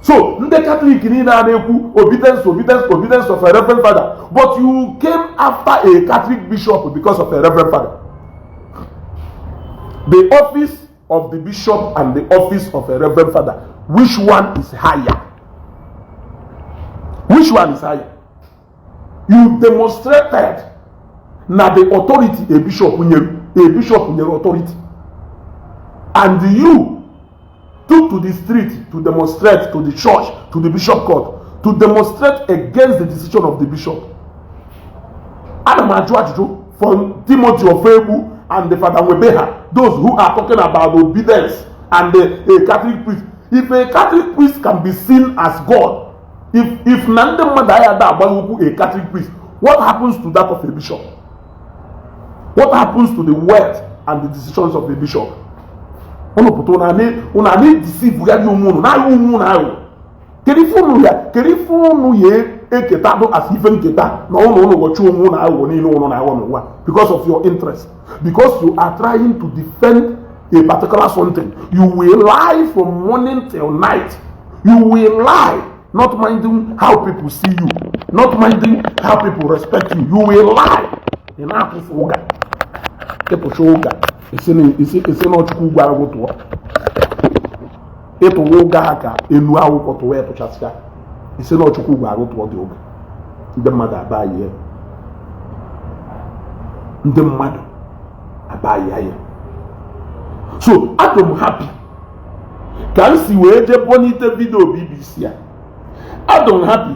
So ndị Catholic niile a na-ekwu obedience, obedience, obedience of a reverend father, but you came after a Catholic bishop because of a reverend father. The office of the bishop and the office of a reverend father, which one is higher? Which one is higher? You demonstrated na the authority a bishop nyere, a bishop nyere authority, and you took to the street to demonstrate to the church, to the bishop court, to demonstrate against the decision of the bishop. Ana m ajụ ajụjụ from Timothy Ofegbu and the Father Nwebeha, those who are talking about obedience and a Catholic priest. If a Catholic priest can be seen as God, if na ndị mmadụ agha ada agbaghị okwu a Catholic priest, what happens to that of a bishop? What happens to the wealth and the decisions of the bishop? Unu pụta unu ana deceive ya onwe unu na-aghọ onwe unu aghụghọ. Kedu ife unu ya, kedu ife unu ya eketa dụ as ife nketa na unu ghọchi onwe unu aghụghọ niile unu na-aghọ n'ụwa because of your interest, because you are trying to defend a particular something? You will lie from morning till night. You will lie, not minding how people see you, not minding how people respect you. You will lie. Ị na-atụfu ụga, ịtụcha ụga, esi na Ọchukwu gwara gị tụọ, ịtụwa ụga ha ka enu akwụkwọ tụwa, ịtụchasịa, esi na Ọchukwu gwara gị tụọ dị ụga. Ndị mmadụ aba ya, ndị mmadụ aba ya ya. So adị m happy ka m si wee jee bonite video BBC a. Adị m happy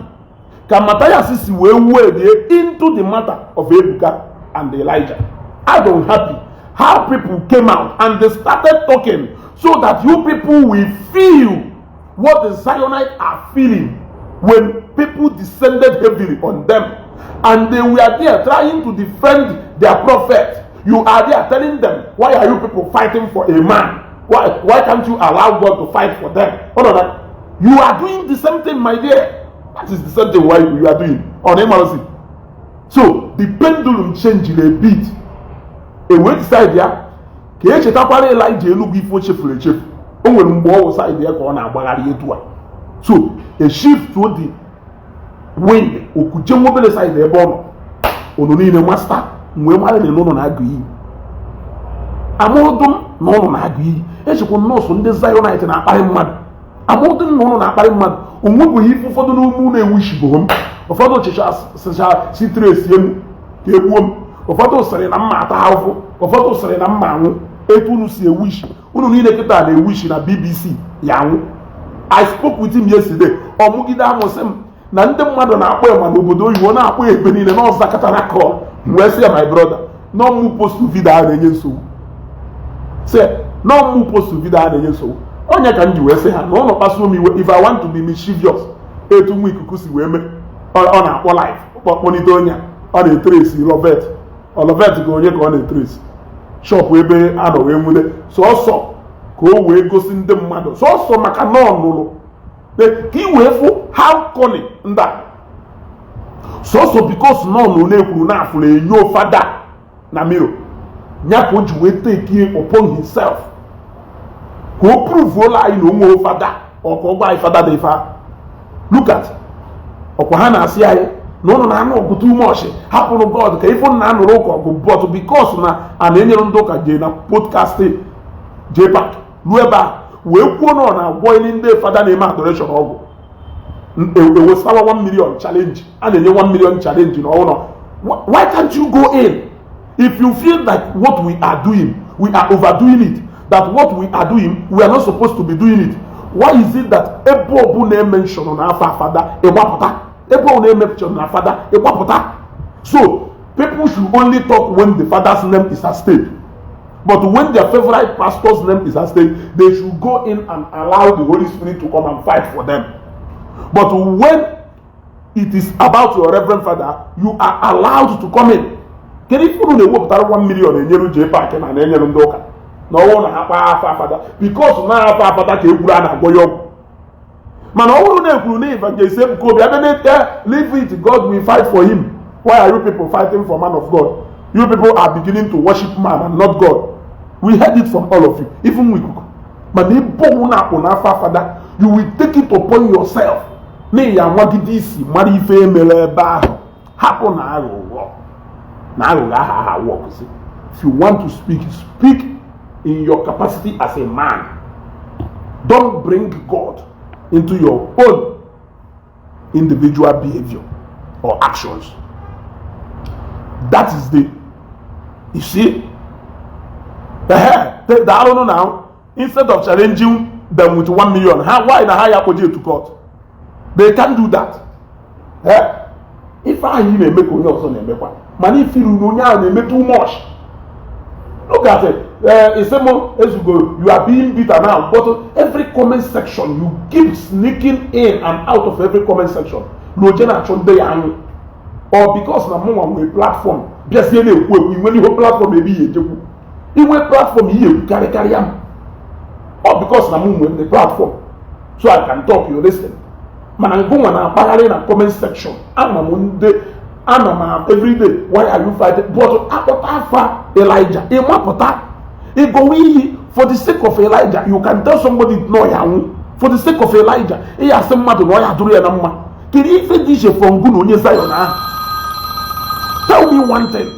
ka Mathias si wee wade into the matter of Ebuka and Elijah. Adị m happy how people came out and they started talking so that you people will feel what the Zionites are feeling. When people descended heavily on them and they were there trying to defend their prophet, you are there telling them, "Why are you people fighting for a man? Why can't you allow God to fight for them?" Hold on. You are doing the same thing, my dear. That is the same thing why you are doing on MRC. So the pendulum changed a bit. E wee decide ya ka echetakwara Elijah Enugwu ife o chefuru echefu. O nwere mgbe ọ wụ side ya ka ọ na-agbagharị etu a. So a shift to the wind, okuje nwa obere side ebe ọ nọ. Unu niile masta wee mara na ụnụ na-agụ iyi. Amaụdụ m na ụnụ na-agụ iyi. Echekwa nọọsụ ndị Zionite na-akparị mmadụ. Amaụdụ m na ụnụ na-akparị mmadụ. O nwebụghị ife ụfọdụ n'ume ụnụ ewuchiboghị m. Ụfọdụ ọchịchị sịcha si tresie m ka egbuo m. Ụfọdụ sịrị na mma ata ahụhụ. Ụfọdụ sịrị na mma anwụ. Etu unu si ewishi, unu niile kịta na-ewishi na BBC ya anwụ. I spoke with him yesterday. Ọ mụgide amụsị m na ndị mmadụ na-akpọ ya ma n'obodo oyibo, na-akpọ ya ebe niile na ọzakọtara call. Wee sị ya, "My brother, no mụ post video a na-enye nsogbu." Sị no mụ post video a na-enye nsogbu. Onye ka m ji wee sị ha na ụlọ kpasuo m iwe. If I want to be mischievous, etu nwa ikuku si wee mee, ọ na-akpọ live, kpọnite onye a ọ na-etresi Lovet Olovet ka onye ka ọ na-etresi shop ebe a nọ wee nwude sọsọ ka o wee gosi ndị mmadụ, sọsọ maka na ọ nụrụ ka ị wee fụ how cunning ndị a, sọsọ because na ọ nụrụ na-ekwuru na afụrụ enyo fada na mirror ya ka o ji wee take upon himself ka o proveuola anyị na o nwere fada, ọ ka ọ gwa anyị fada dị ife ahụ. Look at ọkwa ha na-asị anyị na ụnụ na-anụ ọgụ too much, hapụrụ God ka ife na anụrụ ụka ọgụ. But because na a na-enyere ndị ụka jee na podcast JPAC ruo ebe a wee kwuo na ọ na-agwọ ili ndị fada na-eme adoration ọgwụ, ewesara 1 million challenge a na-enye, 1 million challenge na ọnụ. Why can't you go in if you feel like what we are doing, we are overdoing it, that what we are doing, we are not supposed to be doing it? Why is it that ebe ọbụla emention na afa fada, ịgbapụta? Ebe ọbụla emention na fada, ịgbapụta? So people should only talk when the father's name is at stake, but when their favorite pastor's name is at stake, they should go in and allow the Holy Spirit to come and fight for them. But when it is about your reverend father, you are allowed to come in. Kedu ife unu na-ewepụtara 1 million enyeru JPAC na na-enyere ndị ụka na ọnwụ na ha kpaa afa afada? Because na afa afada ka ekwuru a na-agwọ ya ọgwụ. Mana ọ bụrụ na ekwuru na Evangelist Ebuka Obi abịa na leave it, God will fight for him. Why are you people fighting for man of God? You people are beginning to worship man and not God. We heard it from all of you, even ikuku. Mana ebe ọnwụ na-akpụ n'afọ afada, you will take it upon yourself na ya nwagide isi mara ife emere ebe ahụ. Hapụ na aghụghọ na aghụghọ aha aha works. If you want to speak, speak in your capacity as a man. Don't bring God into your own individual behavior or actions. That is the, you see, the I don't know. Now, instead of challenging them with 1 million, how, why na ha ya kpoje to court? They can't do that. Eh? Ife ahụ ị na-eme ka onye ọzọ na-emekwa, mana ifiru na onye ahụ na-eme too much. Look at it. Isemo Ezugo, you are being bitter now, but every comment section, you keep sneaking in and out of every comment section na oje na-achọ ndị ya anwụ, or because na mụnwa nwee platform bịazie na-ekwu ekwu. Inwere ihe platform ebe ihe ejekwu inwe platform ihe ekwu karịkarịa m, or because na mụ nwere the platform so I can talk, you listen. Mana ngụnwa na-akpagharị na comment section, ama m ndị ana m everyday, "Why are you fighting?" But akpọta afa Elijah, ịmapụta ịgọwa iyi. For the sake of Elijah, you can tell somebody na ọya nwụ. For the sake of Elijah, ị ya asị mmadụ na ọya dụrụ ya na mma. Kedu ife dị iche from gụ na onye Zion ahụ? Tell me one thing.